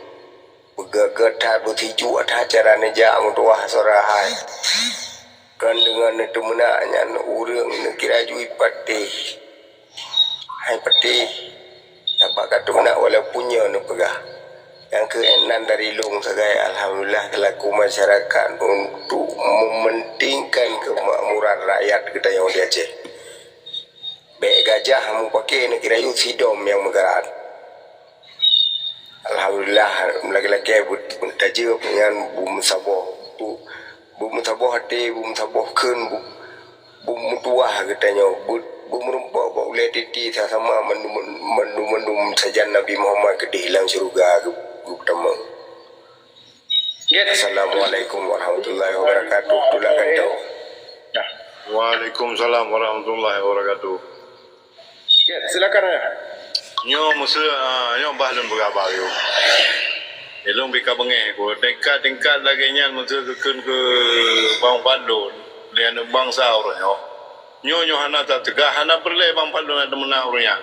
Beugét-gét that, beusijuek that cara neujak meutuwah seurah hai. Kon deungon neuteumeunak nyan ureuëng neukira jih patéh. Hai patéh. Sabab ka teumeunak walaupun nyoe neupeugah. Nyang keu inan dari lôn sagai, alhamdulillah, seulaku masyarakat untuk mementingkan keumakmuran rakyat geutanyoe di Aceh. Bék gajah mupakè neukira yue sidom nyang meugarat. Alhamdulillah, lakée-lakée beutajeub nyan beumeusaboh, beumeusaboh até, beumeusaboh kheun, beumeutuwah geutanyoe, beumeurumpok bak ulée titi sama-sama mandum-mandum sajan Nabi Muhammad keudeh lam syeuruga geutamong. Assalamualaikum warahmatullahi wabarakatuh. Tulak kantô. Waalaikumsalam warahmatullahi wabarakatuh. Ya, silakan, Ayah. Nyoe meuseu, ah, nyoe bah lôn peugah bak yue. Ilôn pih ka beungéh ku. Tingkat-tingkat lagée nyan meuseu geukheun keu bang padlon lé aneuk bansa uroe nyoe. Nyoe, nyoe hana tateugah, hana peureulée bang padlon na teumeunak uroe nyan.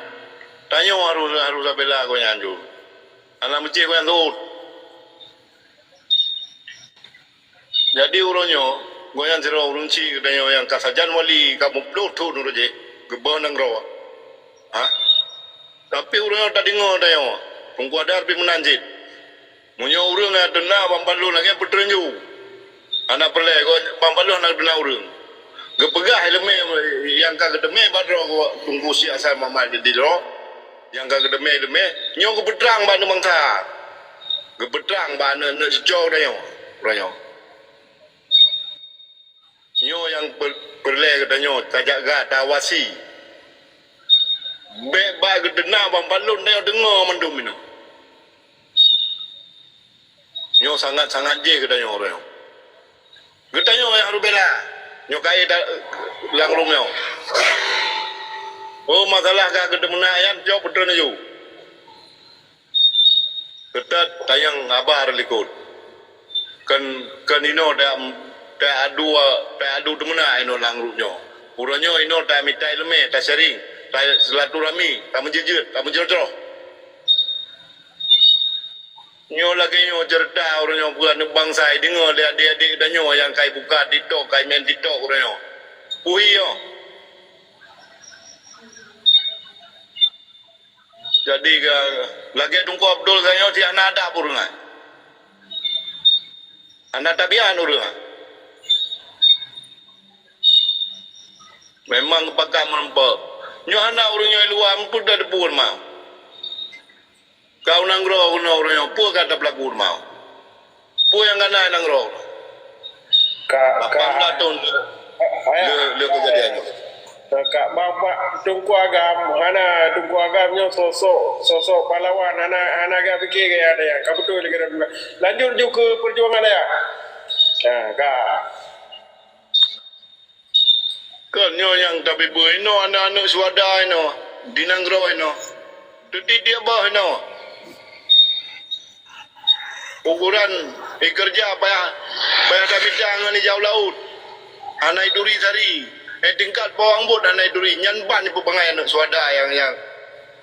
Tanyoe harôh, harôh tabela gobnyan ju. Hana meucéh gobnyan seuôt. Jadi uroe nyoe, gobnyan sidroe ureuëng chik geutanyoe nyang ka sajan wali ka muplôh thon uroe jih, geuboh nanggroe. Ha? Tapi uroe nyoe tadeungoe tanyoe, Teungku Adar pih meunan cit. Meunyoe ureuëng nyang teuna bang padlon lagée peutreun ju. Hana peureulée, bang padlon hana teuna ureuëng. Geupeugah ileumé nyang ka geuteumé bak droe Teungku Syekh Hasan Muhammad di droe, nyang ka geuteumé ileumé, nyoe geupeutrang bak aneuk bansa. Geupeutrang bak aneuk-aneuk cucoe geutanyoe, uroe nyoe. Nyoe nyang per-, peureulée geutanyoe tajaga, tawasi. Bék bak geuteuna bang padlon tanyoe deungoe mandum inoe. Nyoe sangat-sangat jih geutanyoe uroe nyoe. Geutanyoe nyang harôh bela. Nyoe kayée ta-, lam rumoh nyoe. Oh, masalah ka geuteumeunak nyan, cok peutreun laju. Geutat tanyong haba likot. Kon, kon inoe ta, ta adu, ta adu teumeunak inoe lam rumoh nyoe. Uroe nyoe inoe tamita ileumé, tasyaring, ta silaturahmi, tameujeuet-jeuet, tameujroh-jroh. Nyoe lagée nyoe ceurita uroe nyoe, peue aneuk bansa jideungoe lé adék-adék geutanyoe nyang ka jibuka TikTok, ka jimeu'en TikTok uroe nyoe. Peue nyoe? Jadi, ka, lagée Teungku Abdul geutanyoe cit hana adab ureuëng nyan. Hana tabiat ureuëng nyan. Memang geupakat meurumpok. Nyoe hana ureuëng nyoe luwa, meupeudah debu lemah. Ka u nanggroe keunoe uroe nyoe, peue ka tapeulaku teuma? Peue nyang ka na i nanggroe? Ka, ka, lapan belas thon le, le, le keujadian nyoe. Ka, bak, bak Teungku Agam, hana, Teungku Agam nyoe sosok, sosok pahlawan, hana, hana geupiké gaya dayah. Ka beutôi lagèe nyan. Lanjut ju keu peujuangan dayah. Ha, ka. Kon nyoe nyang tabeubaih inoe, aneuk-aneuk syuhada inoe, di nanggroe inoe. Teutiek-tiek boh inoe. Kuburan, eh, keureuja payah, payah tamita ngon ijau laôt. Hana ituri sari. Eh, tingkat bawang buet hana ituri. Nyan ban ipeubangai aneuk syuhada nyang, nyang,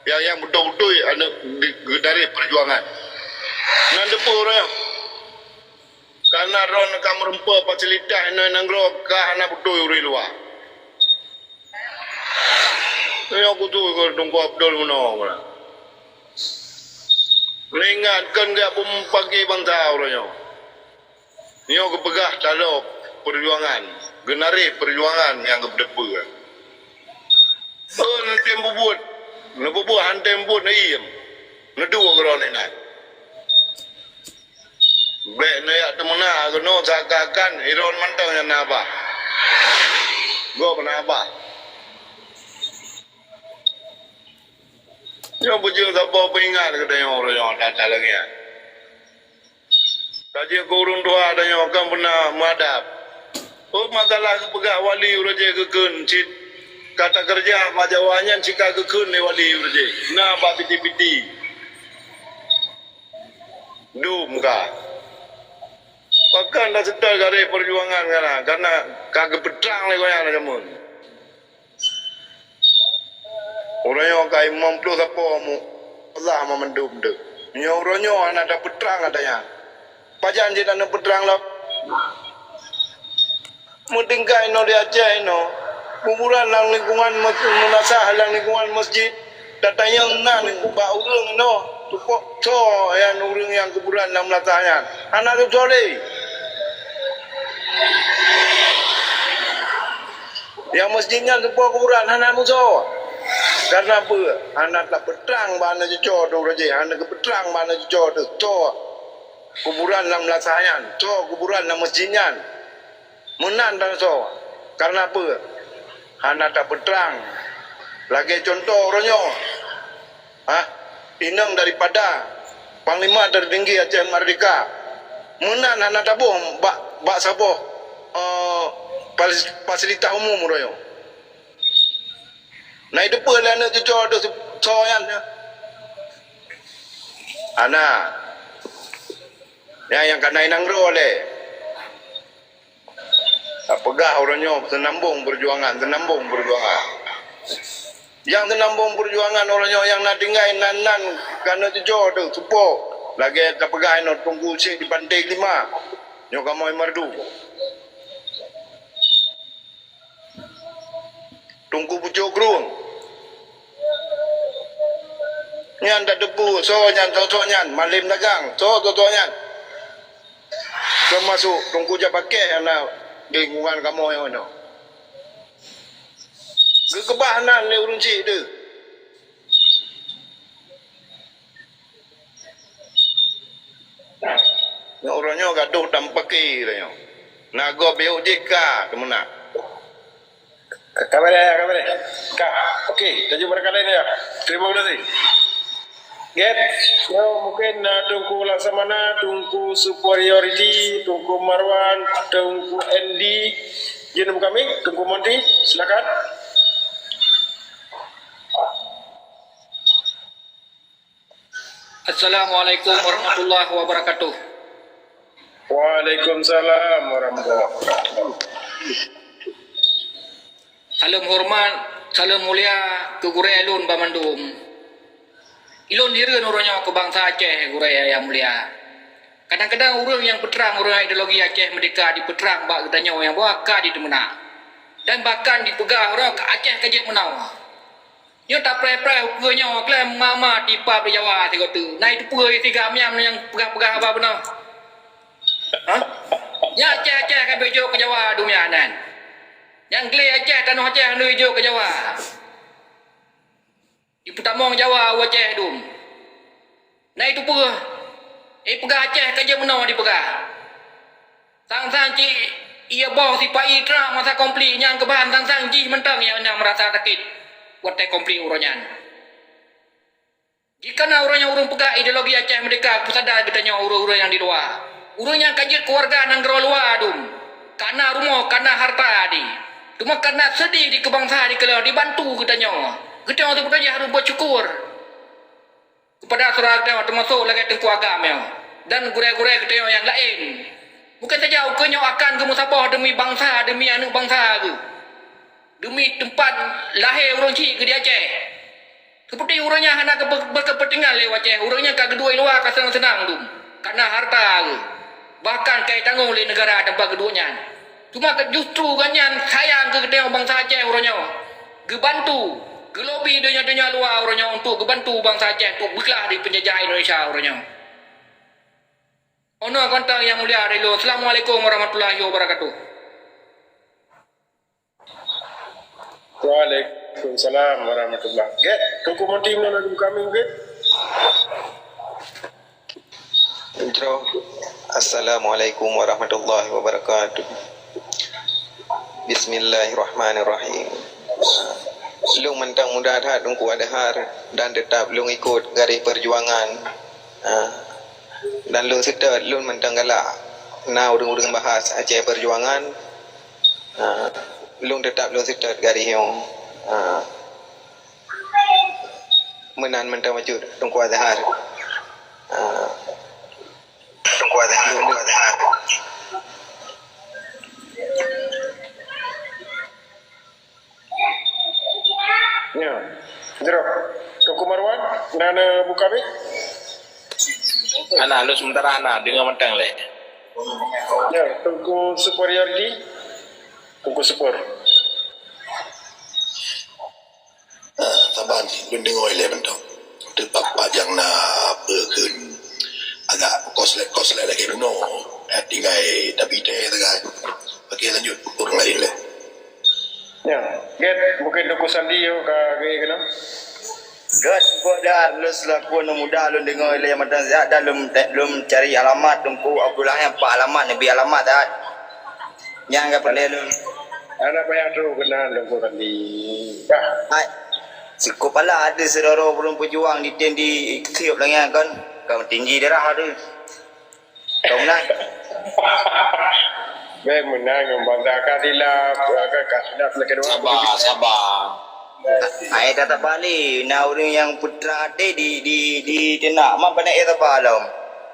nyang, nyang beutôi-beutôi aneuk di, geunaréh peujuangan. Nan teupeu ureueng. Kareuna droeneuh ka meureumpok fasilitas inoe nanggroe ka hana beutôi ureueng luwa. Nyoe kutu keu Teungku Abdul meunoe. Meuingat kon geupeumupaki bansa uroe nyoe. Nyoe geupeugah taloe peujuangan, geunaréh peujuangan nyang geupeuteupeu. Oh, neutem peubuet. Neupeubuet han tem buet, neuyiem. Neuduek keudroe nyan. Bèk neuyak teumeunak keunoe seakan-akan droeneuh mantong nyang na babah. Gob na babah. Nyoe beujeuet saboh peuingat keu tanyoe uroe nyoe that-that lagèe nyan. Ka jeuet keu ureueng tuha tanyoe kan beuna meuadab. Oh, masalah geupeugah wali uroe jih geukheun cit ka takeureuja bak Jawa nyan cit ka geukheun lé wali uroe jih. Na bak piti-piti. Dum ka. Pakon taseutôt garéh peujuangan kana, kana ka geupeutrang lé gobnyan jameun. Uroe nyoe ka limong ploh sapo mu-, Allah mamandum deuh. Nyoe uroe nyoe hana tapeutrang ata nyan. Pajan jeuet hana peutrang lom? Meutinggai inoe di Aceh inoe, kuburan lam lingkungan mes-, meunasah lam lingkungan masjid, tatanyong nan bak ureueng inoe, tupok soe nyan ureueng nyang kuburan lam meunasah nyan. Hana teusoe lé. Nyang masjid nyan tupok kuburan hana musoe. Kareuna peue? Hana tapeutrang bak aneuk cucoe teuh uroe jih, hana geupeutrang bak aneuk cucoe teuh soe kuburan lam meunasah nyan, soe kuburan lam masjid nyan. Meunan tan soe. Kareuna peue? Hana tapeutrang. Lagèe cuntoh uroe nyoe. Hah? Inong daripada Panglima Tertinggi Aceh Merdeka. Meunan hana taboh bak, bak saboh, eh, fas-, fasilitas umum uroe nyoe. Na iteupeue lé aneuk cucoe teuh soe nyan? Hana. Nyan nyang ka na i nanggroe lé. Tapeugah uroe nyoe seunambong peujuangan, seunambong peujuangan. Nyang seunambong peujuangan uroe nyoe nyang na tinggai nan-nan ka aneuk cucoe teuh seupôt. Lagèe tapeugah inoe Teungku Syèh di Panté Lima. Nyoe kamoe Meureudu. Teungku Pucok Krueng. Nyan tateupeue soe nyan, soe-soe nyan, malém dagang, soe, soe-soe nyan. Teumasok Teungku Japakeh nyang na di lingkungan kamoe nyoe. Geukeubah nan lé ureueng chik teuh. Nyoe uroe nyoe gadoh tampaki uroe nyoe. Na gob yôh jih ka teumeunak. Ka, ka beureh, ka beureh. Ka. Oke, laju barangkatai ya. Terima kasih. Get, nyoe mungkin, uh, Teungku Laksamana, Teungku Superiority, Teungku Marwan, Teungku Andy. Jeuet buka mic, Teungku Monty, silakan. Assalamualaikum warahmatullahi wabarakatuh. Waalaikumsalam warahmatullahi wabarakatuh. Saleuem horeumat, saleuem mulia keu gurèe lôn banmandum. Ilôn hireuen uroe nyoe keu bansa Aceh, gurèe nyang mulia. Kadang-kadang ureueng nyang peutrang uroe nyoe ideologi Aceh Merdeka dipeutrang bak geutanyoe nyang bahwa ka diteumeunak. Dan bahkan dipeugah uroe nyoe Aceh ka jeuet meunoe. Nyoe tapreh-preh ukeue nyoe, klan ma-ma tipab di Jawa sigoe teuk. Na iteupeue siga miam nyang peugah-peugah haba bunoe? Hah? Nyan Aceh-Aceh ka beuh jok keu Jawa dunia nyan. Nyang glé Aceh, tanoh Aceh hana jok keu Jawa. Ipeutamong Jawa u Aceh dum. Na iteupeue? Ipeugah Aceh ka jeuet meunoe dipeugah. Sang-sang cit ié boh sipa-i trok masa konflik nyang keuban sang-sang jih mantong nyang meurasa sakét watée konflik uroe nyan. Jih kana uroe nyan ureuëng peugah ideologi Aceh Merdeka peusada geutanyoe ureuëng-ureuëng nyang di luwa. Ureuëng nyang ka jeuet keuluwarga nanggroe luwa dum, kana rumoh, kana hareuta di. Teuma kana seudeh di keubansa di keuleuh dibantu geutanyoe. Geutanyoe teupeuteubiet harôh beusyukur keupada syedara geutanyoe, teumasok lagée Teungku Agam nyoe dan gurée-gurée geutanyoe nyang laén. Mungken saja ukeue nyoe akan geumeusaboh deumi bansa, deumi aneuëk bansa geuh, deumi teumpat lahé ureuëng chik geuh di Aceh. Seperti ureuëng nyang hana geupe-, berkepentingan lé Aceh, ureuëng nyang ka geuduek luwa ka seunang-seunang dum, kana hareuta geuh, bahkan ka itanggong lé neugara teumpat geuduek nyan. Cuma justru gobnyan sayang keu geutanyoe bansa Aceh uroe nyoe, geubantu, geulobi donya-donya luwa uroe nyoe untuk geubantu bansa Aceh untuk beuklah di peunjajah Indonesia uroe nyoe. Ono kontang nyang mulia dari lôn. Assalamualaikum warahmatullahi wabarakatuh. Waalaikumsalam warahmatullahi. Gét, Teungku Monti meunurut kami, gét. Jroh. Assalamualaikum warahmatullahi wabarakatuh. Bismillahirrahmanirrahim. Lôn mantong muda that Teungku Adhar dan teutap lôn ikot garéh peujuangan. Ah, dan lôn seutôt, lôn mantong galak na ureuëng-ureuëng bahas Aceh peujuangan. Ah, lôn teutap lôn seutôt garéh nyoe. Ah, meunan mantong bacut Teungku Azhar. Ah, Teungku Azhar, Teungku Azhar. Ya. Jroh. Teungku Marwan, na neubuka mic? Hana, lôn sementara hana, deungoe mantong lé. Ya, Teungku Superiority. Teungku Super. Ah, saban, lôn deungoe ilée mantong. Teupak-pak nyang na peue kheun agak koslek-koslek lagée bunoe. Eh, tinggai tapi teh sagai. Oke, lanjut. Ureuëng laén lé. Ya, gét mungkin Teungku Sandi yo ka gét keunoe. Gét, buet dah, lôn seulaku aneuk muda, lôn deungoe ilée mantong siat dan lôn, lôn cari alamat Teungku Abdullah nyang pat alamat, neubi alamat that. Nyang ka peureulée lôn. Hana payah trok keunan Teungku Sandi. Dah. Hai. Sikok pala ada sidroe ureuëng peujuang di tem di tiep lagée nyan kan. Ka tinggi darah tu. Ka meunan. Bèk meunan ngon bangsa ka silap, ka, ka silap lagée dua. Saba, saba. Ai, tak, tak bali. Na ureuëng nyang putra até di, di, di teunak. Ma pané, eh, saba lom.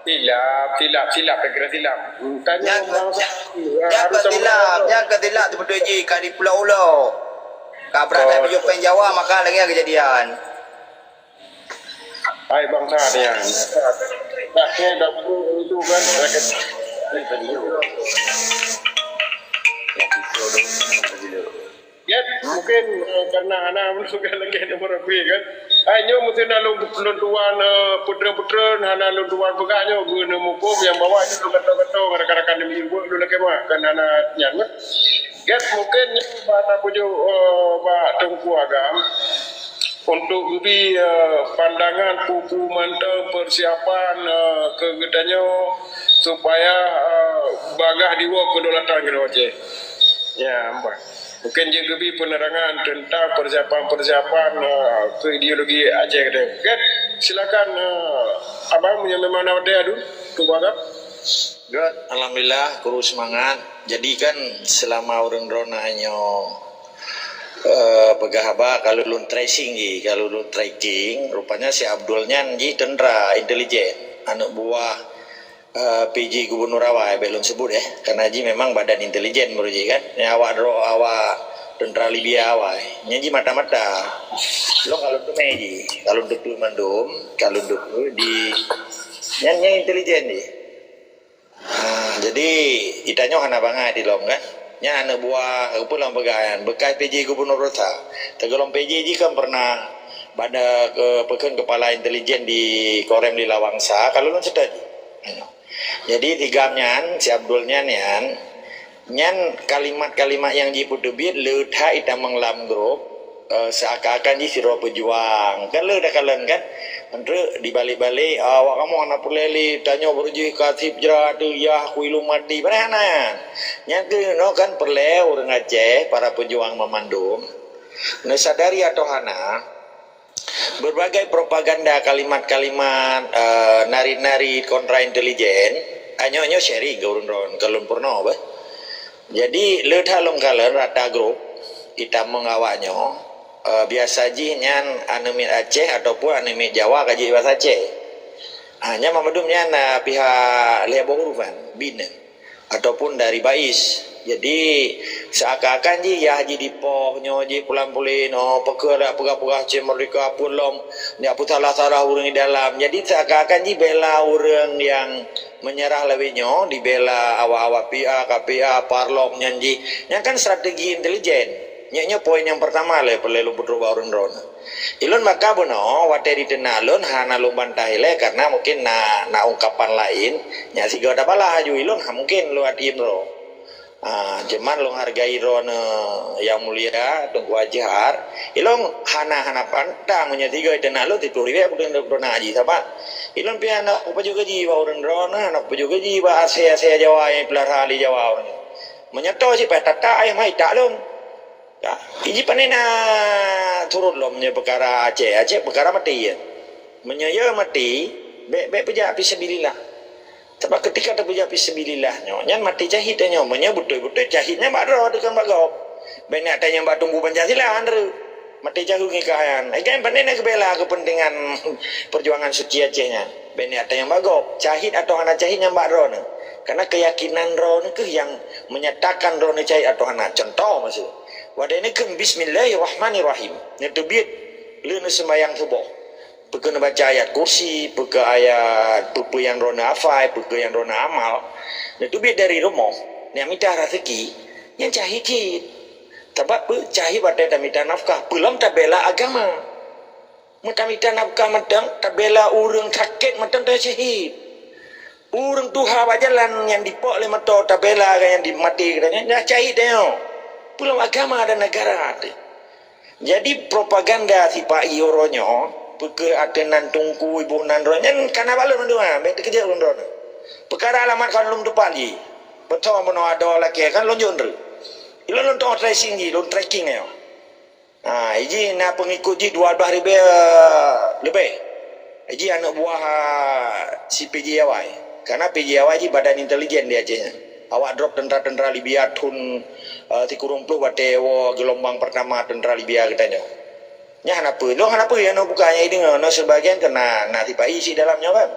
Silap, silap, silap, saya kira silap. Tanya nyang, bangsa, nyang, ah, nyang harus ka sama silap, sama. Nyang ka silap tu beutôi jih ka di pulo ulo. Ka brat, oh, ka di Jawa, maka lagée nyan keujadian. Hai bangsa nyan. Dah ke dapur itu kan. Ya, mungkin, eh, karena hana menunggu lagi nomor lebih kan. Hai nyoe mungkin lôn, lôn tuan, eh, putra-putra hana lôn tuan peugah nyoe guna muphom nyang bawa itu kata-kata rakan-rakan demi ibu dulu lagi mah kan hana nyan kan. Gét mungkin nyoe bak tapujoe, eh, bak Teungku Agam untuk geubri, eh, pandangan peue-peue mantong persiapan, eh, keu geutanyoe supaya, eh, bagah diwoe kedaulatan keunoe Aceh. Ya, mungkin jeuet geubri penerangan tentang persiapan-persiapan, eh, keu ideologi Aceh keunoe. Gét, silakan, eh, abang meunyoe memang na watée adu, Teungku Agam. Gét, alhamdulillah, kuru seumangat. Jadi kan seulama ureuëng droeneuh nyoe, eh, peugah haba, kalau lôn tracing jih, kalau lôn tracking, rupanya si Abdul nyan jih teuntra intelijen, aneuk buah, eh, P J Gubernur awai, bèk lôn sebut, eh, karena jih memang badan intelijen baru jih kan. Nyang awak dro-, awak teuntra Libya awai. Nyan jih mata-mata. Lôn kalau teumé jih, kalau teupeu mandum, kalau teupeu di, nyan, nyan intelijen jih. Ha, jadi, itanyoe hana bangai di lom kan. Nyan aneuk buah, peue lom peugah nyan, bekas P J Gubernur Rosa. Teugolom P J jih kan pernah bada ke, peue kheun, kepala intelijen di Korem Lila Wangsa, kalau lôn seutôt jih. Jadi, si Gam nyan, si Abdul nyan, nyan, nyan kalimat-kalimat nyang jipeuteubiet le that itamong lam grup, Eh, seakan-akan jih sidroe peujuang. Kan le takalon kan? Menurut dibalik-balik, ah, awak kamoe hana peureulée lé, tanyoe beurujih ka sib jra teu yah kuilung mati. Padahai hana. Nyan keunoe kan peureulée ureuëng Aceh, para peujuang meumandum, neusadari atau hana, berbagai propaganda kalimat-kalimat, eh, narit-narit kontra intelijen, anyoe-nyoe sharing keu ureuëng droen, keu lôn peurunoe beh. Jadi, le that lôn kalon rata grup itamong awak nyoe, eh, biasa jih nyan aneuk miet Aceh ataupun aneuk miet Jawa ka jeuet basa Aceh. Ah, nyan mandum nyan, ah, pihak lhée boh huruf kan, bin, ataupun dari Bais. Jadi, seakan-akan jih yah jih dipoh, nyoe jih pulan-pulen, oh, peukara peugah-peugah cit merdeka, peue lom, nyak peusalah-salah ureuëng di dalam. Jadi, seakan-akan jih bela ureuëng nyang meunyeurah lawét nyoe, dibela awak-awak P A, K P A, Parlok nyan jih. Nyan kan strategi intelijen. Nyoe, nyoe poin nyang peurtama le peureulée lôn peutrok bak ureuëng droen. Ilôn maka bunoe watée diteunak lôn hana lôn bantah ilée karena mungkin na, na ungkapan laén nyang sigoe tabalah laju ilôn ha mungkin lôn até droe. Ha, cuman lôn hargai droeneuh nyang mulia Teungku Haji Har. Ilôn hana, hana pantang meunyoe sigoe diteunak lôn siplôh ribée kudeueng droeneuh haji sabab ilôn pih hana kupajoh gaji bak ureuëng droeneuh, hana kupajoh gaji bak asée-asée Jawa nyang peulara lé Jawa ureuëng. Meunyoe toe sipai tata ayah mai tak lôn. Ya, iji pane na turot lom nyoe peukara Aceh, Aceh peukara maté ya. Meunyoe ya maté, bék, bék peujak fisabilillah. Sabab ketika tapeujak fisabilillah nyoe, nyan maté syahid nyoe. Meunyoe beutôi-beutôi syahid nyan bak droe teuka bak gob. Bék nak tanyong bak Teungku Pancasila andre. Maté syahid ngon kah nyan. Ai kan pane na geubela kepentingan perjuangan suci Aceh nyan. Bék nak tanyong bak gob. Syahid atau hana syahid nyan bak droeneuh. Karena keyakinan droeneuh keuh nyang menyatakan droeneuh syahid atau hana. Contoh maksud. Wadai neukheun bismillahirrahmanirrahim. Neuteubiet lé neuseumbayang suboh. Peukeu neubaca ayat kursi, peukeu ayat peue-peue nyang droeneuh hafai, peukeu nyang droeneuh amal. Neuteubiet dari rumoh, neumita raseuki, nyan syahid cit. Sabab peue? Syahid watée tamita nafkah, peulom tabela agama. Meutamita nafkah mantong, tabela ureuëng sakét mantong, ta syahid. Ureuëng tuha bak jalan nyang dipok lé moto tabela nyang dimaté geutanyoe, nyan syahid tanyoe. Peulom agama dan negara teuh. Jadi propaganda sipa-i uroe nyoe, peukeu ateunan teungku iboh nan droe nyan kana bak lôn mandum, bék teukeujot lôn droe. Peukara alamat kon lôn tupat jih. Beutôi meunoe adoe lakée kan lôn jok ndreuk. Ilôn lôn toh tracing jih, lôn tracking nyoe. Ha, iji na peungikot jih dua belas ribée leubeh. Iji aneuëk buah, ah, si P J Awai. Karena P J Awai jih badan intelijen di Aceh nyan. Awak drop tentara-tentara Libya thon, eh, sikureueng ploh watée woe geulumbang pertama tentara Libya geutanyoe. Nyan hana peue, lôn hana peue nyang buka nyang ideungoe, nyoe sebagian keu na, na sipa-i si dalam nyoe kan.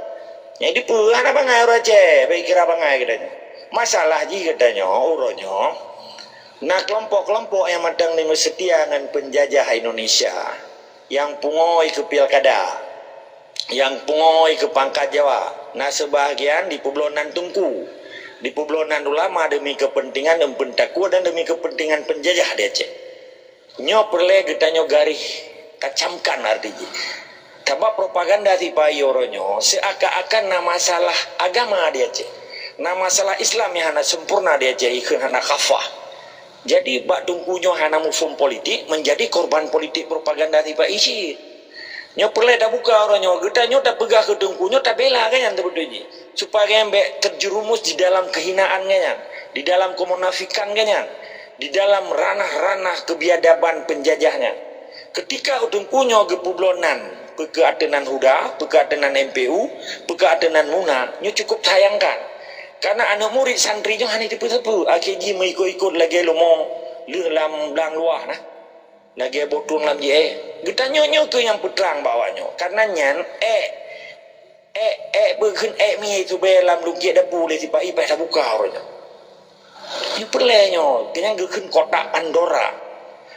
Nyang dipeue hana bangai ureuëng Aceh, bék kira bangai geutanyoe. Masalah jih geutanyoe uroe nyoe na kelompok-kelompok nyang mantong ni meuseutia ngon peunjajah Indonesia, nyang pungoe keu pilkada, nyang pungoe keu pangkat Jawa, na seubahagian dipeubloe nan teungku, dipeubloe nan ulama deumi keupeuntengan eumpeuen takue dan deumi keupeuntengan peunjajah di Aceh. Nyoe peureulée geutanyoe garéh tacamkan arti jih. Sabab propaganda sipa-i uroe nyoe seuakan-akan na masalah agama di Aceh. Na masalah Islam nyang hana sempurna di Aceh, ikheun hana khafah. Jadi, bak teungku nyoe hana muphom politik, menjadi korban politik propaganda sipa-i cit. Nyoe peureulée tabuka uroe nyoe, geutanyoe tapeugah keu teungku nyoe tabela geuh nyan teubeutôi jih. Supaya geuh nyan bék terjerumus di dalam kehinaan geuh nyan, di dalam kemunafikan geuh nyan, di dalam ranah-ranah kebiadaban peunjajah nyan. Keutika teungku nyoe geupeubloe nan, peukeu ateunan HUDA, peukeu ateunan M P U, peukeu ateunan MUNA, nyoe cukup sayangkan. Karena aneuëk murit santri nyoe hana teupeu-teupeu, akhé jih meuikot-ikot lagée leumo lheueh lam blang luwah na. Lagée boh trueng lam jiéh. Geutanyoe nyoe keuh nyang peutrang bak awak nyoe. Karena nyan ék, ék, ék beukheun ék mié tubée lam lungkiek dapu lé sipa-i paih tabuka uroe nyoe. Nyoe peureulée nyoe, keu nyang geukheun kotak Pandora.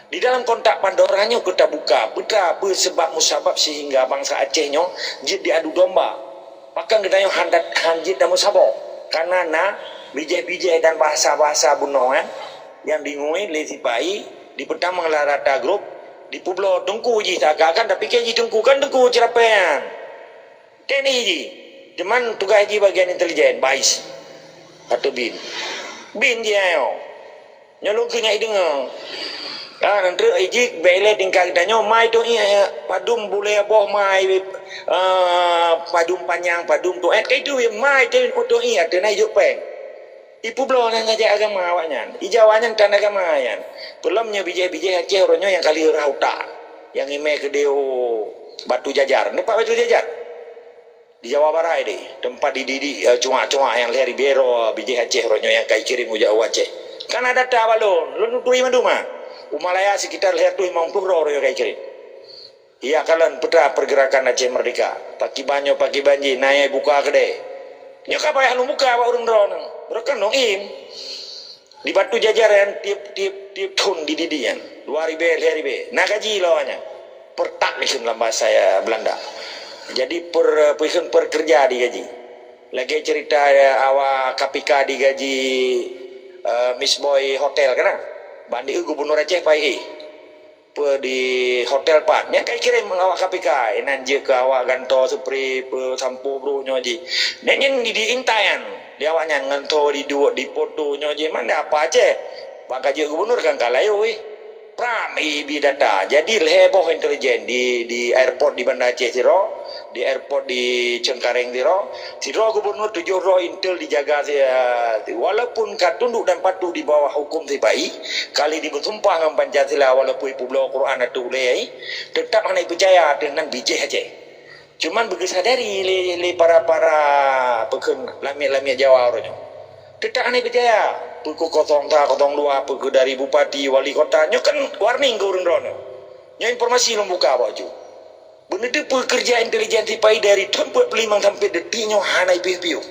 Di dalam kotak Pandora nyoe keu tabuka, peue ta-, peue seubab musabab sehingga bansa Aceh nyoe jeuet diadu domba. Pakon geutanyoe han dat-, han jeuet tameusaboh, karena na bijéh-bijéh dan bahasa-bahasa bunoe nyan nyang dingui lé sipa-i, dipeutamong lam rata grup, dipeubloe teungku jih, seakan-akan tapike jih teungku, kan teungku ceurapée nyan. Tani jih, cuman tugaih jih bagian intelijen, bais, atau bin. Bin jih ayo. Nyoe lôn keuh nyang ideungoe. Ah, nanti ijik bele tingkat kita nyoe mai tu iya padum buleh boh mai, ah, padum panyang, padum tu et kai tu mai tu tu iya tu na juk peng. Ipu bloe nyan ngajak agama awaknyan. Ija awaknyan tan agama nyan. Peulom nyoe bijéh-bijéh Aceh uroe nyoe nyang kali rah utak. Nyang imé keudéh Batu Jajar. Nampak Batu Jajar? Di Jawa Barat deh, teumpat dididik, eh, cuak-cuak nyang lhèe ribèe droe bijéh Aceh uroe nyoe nyang kai kirém ujak u Aceh. Kan ada data bak lôn, lôn turi mandum ah. U Malaya sekitar lhèe reutôh limong ploh droe uroe nyoe kai kirém. Iya kalon peue teuma pergerakan Aceh Merdeka. Pakiban nyoe pakiban jih, na nyang buka keudè. Nyoe ka payah lôn buka bak ureueng droeneuh. Droe kan lôn im. Di Batu Jajar nyan tiep-tiep tiep thon dididik nyan. Dua ribèe, lhèe ribèe. Na gaji lom nyan. Pertak dikheun lam bahasa, ya, Belanda. Jadi per, peue kheun, per kerja digaji. Lagèe cerita, ya, awak K P K digaji, eh, Miss Boy Hotel kan? Ban di gubernur Aceh pai éh. Peue di hotel pat. Nyan kai kirém awak K P K, inan jeuet keu awak gantoe seupri, peue sampo bruek nyoe jih. Nyan nyan di, di intai nyan. Di awaknyan ngon tho di duek di poto nyoe jih. Mana apa Aceh? Bak ka jeuet gubernur kan ka layu weh. Pram ibi data. Jadi lhèe boh intelijen di, di airport di Banda Aceh sidroe, di airport di Cengkareng sidroe, sidroe gubernur tujoh droe intel dijaga si, walaupun ka tunduk dan patuh di bawah hukum sipai, kali dibeusumpah ngon Pancasila walaupun ipubloe Quran ateueh ulèe, teutap hana ipeucaya ateueh nan bijéh Aceh. Cuman beugeusadari lé, lé para-para peue kheun lamiet-lamiet Jawa uroe nyoe. Teutap hana ipeucaya. Peue keu kosong sa, kosong dua, peue keu dari bupati, wali kota. Nyoe kan warning keu ureueng droeneuh. Nyoe informasi lôn buka bak ju. Beuneuteupeu keureuja intelijen sipai dari thon peuet peuet limong sampoe detik nyoe hana ipiôh-piôh.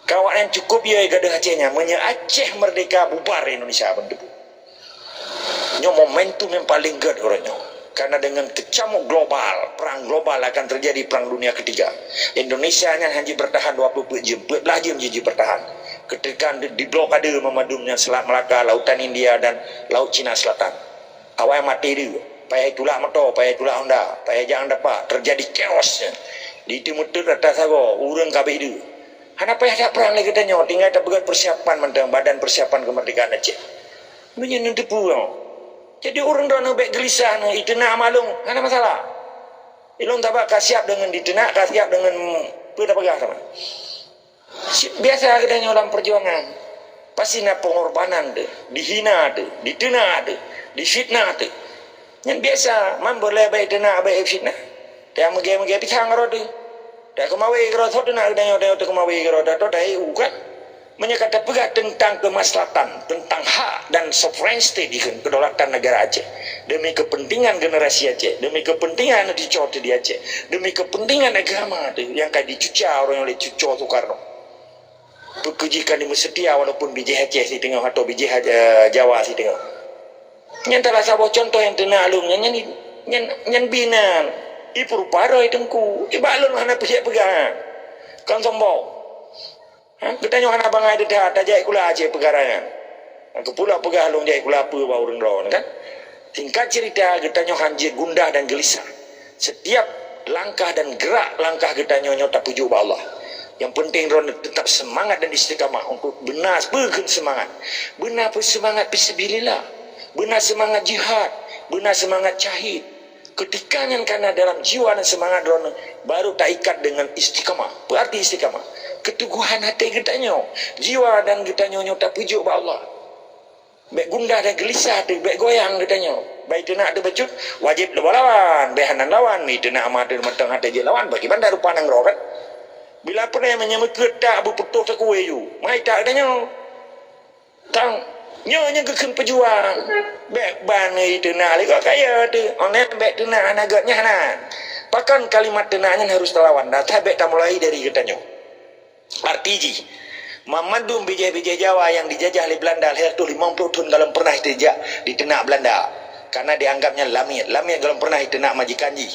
Keu awaknyan cukôp yö gadôh Aceh nyan. Meunyoe Aceh merdeka, bubar Indonesia beuneuteupeu. Nyoe momentum nyang paleng gèt uroe nyoe. Karena dengan kecamuk global, perang global akan terjadi, perang dunia ketiga. Indonesia nyan hana jeuet bertahan dua puluh peuet jeuem, peuet blah jeuem jih jeuet bertahan. Ketika di, diblokade mandum nyan Selat Melaka, Lautan India dan Laut Cina Selatan. Awai maté deuh, payah tulak moto, payah tulak honda, payah jak ngon dapa, terjadi chaos nyan. Di teumeuteut rata sagoe, ureueng ka abéh deuh. Hana payah that prang lé geutanyoe, tinggai tapeugöt persiapan mantong, Badan Persiapan Kemerdekaan Aceh. Meunyoe neuteupeue nyoe. Jadi ureueng droeneuh bèk geulisah nyoe, iteunak malông, hana masalah. Ilôn taba ka siap deungon diteunak, ka siap deungon peue tapeugah teuma. Si-, biasa geutanyoe lam perjuangan. Pasti na pengorbanan teuh, dihina teuh, diteunak teuh, difitnah teuh. Nyan biasa, man boleh bèk teunak, bèk fitnah. Teuh meugèe-meugèe pisang keudroe teuh. Teuh keumawé keudroe, soe teunak geutanyoe, teuh keumawé keudroe, teuh teuh ukat. Meunyoe ka tapeugah teuntang keumaslahatan, teuntang hak dan sovereignty dikheun, kedaulatan negara Aceh, demi kepentingan generasi Aceh, demi kepentingan cucoe teuh di Aceh, demi kepentingan agama teuh nyang ka dicuca uroe nyoe lé cucoe Soekarno. Peue keuh jih ka dimeuseutia walaupun bijéh Aceh siteungoh atau bijéh, eh, Jawa siteungoh. Nyan salah saboh cuntoh nyang teunak lôn nyan, nyan, nyan, nyan binan. Ipeurupa roh Teungku, ibak lôn hana peujeuet peugah. Kan sombong. Ha? Geutanyoe hana bangai teuh that, tajak sikula Aceh peugah nyan. Keupeue lôn peugah lôn jak sikula peue bak ureueng droe kan? Singkat cerita, geutanyoe hana jeuet gundah dan geulisah. Setiap langkah dan gerak langkah geutanyoe nyoe tapeujok bak Allah. Nyang penting droeneuh tetap seumangat dan istiqamah untuk beuna peue kheun seumangat. Beuna peue seumangat fisabilillah. Beuna seumangat jihad. Beuna seumangat syahid. Keutika nyan kana dalam jiwa dan seumangat droeneuh, baru taikat deungon istiqamah. Peue arti istiqamah? Keuteguhan até geutanyoe, jiwa dan geutanyoe nyoe tapeujok bak Allah. Bèk gundah dan geulisah teuh, bèk goyang geutanyoe. Bèk teunak teuh bacut, wajéb lôn lawan, bèk hana lawan, mi teunak ma teuh mantong até jeuet lawan, bagi banda rupa nanggroe kan. Bila peureulèe meunyoe meukeue tak beuputôh takue ju, mai tak geutanyoe. Tang, nyoe nyang geukheun peujuang. Bèk ban iteunak lé gob kaya teuh. Online bèk teunak hana gèt nyan hana. Pakon kalimat teunak nyan harus talawan? Dasai bèk tamulai dari geutanyoe. Arti jih, mamandum bijéh-bijéh Jawa nyang dijajah lé Belanda lhèe reutôh limong ploh thon golom pernah dijak diteunak Belanda. Karena dianggap nyan lamiet. Lamiet golom pernah iteunak majikan jih.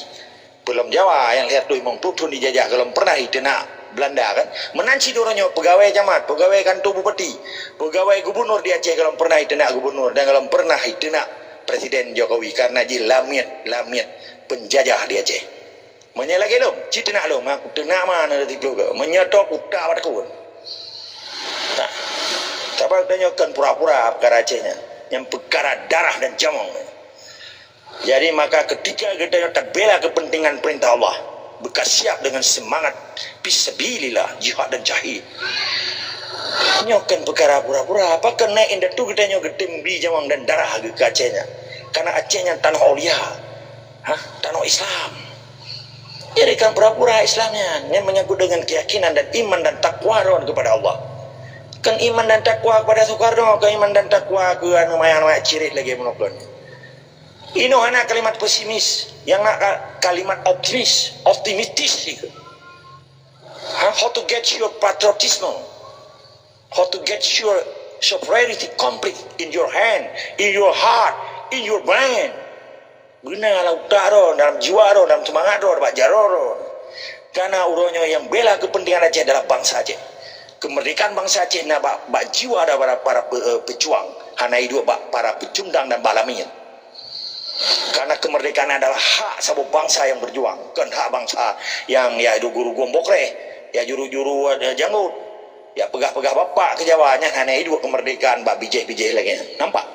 Peulom Jawa nyang lhèe reutôh limong ploh thon dijajah golom pernah iteunak Belanda kan. Meunan cit uroe nyoe peugawée camat, peugawée kantô bupati, peugawée gubunur di Aceh golom pernah iteunak gubunur dan golom pernah iteunak Presiden Jokowi karena jih lamiet-lamiet peunjajah di Aceh. Meunyoe lagèe lôn, ci teunak lôn, ma teunak ma na di ploh goe. Meunyoe tôb utak bak takot. Nah, saban tanyoe kon pura-pura peukara Aceh nyan. Nyang peukara darah dan jamong. Jadi maka ketika geutanyoe tabela keupeuntengan peurintah Allah, beukasiab deungon seumangat fisabilillah, jihad dan syahid. Nyoe kon peukara pura-pura. Pakon na indatu geutanyoe geutem bri jamong dan darah geuh keu Aceh nyan? Karena Aceh nyan tanoh aulia. Hah? Tanoh Islam. Jadi kon pura-pura Islam nyan. Nyan menyangkut dengan keyakinan dan iman dan takwa droen kepada Allah. Kon iman dan takwa kepada Soekarno, kon iman dan takwa keu anu maya-maya cirit lagèe meunoe kon. Inoe hana kalimat pesimis, nyang na ka-, kalimat optimis, optimistis siku. Ha, how to get your patriotism, how to get your sovereignty complete in your hand, in your heart, in your brain. Beuna lam utak droen, dalam jiwa droen, dalam seumangat droen, bak jaroe droen. Karena uroe nyoe nyang bela keupeuntengan Aceh adalah bansa Aceh. Keumeurdekaan bansa Aceh na bak, bak jiwa daripada para pe-, eh, peujuang, hana iduek bak para peucundang dan bak lamin. Karena keumeurdekaan adalah hak saboh bansa nyang beujuang, kon hak bansa nyang ya juru-juru bokreh, ya juru-juru, eh, janggut, ya peugah-peugah bapak keu Jawa nyan hana iduek keumeurdekaan bak bijéh-bijéh lagèe nyan. Nampak?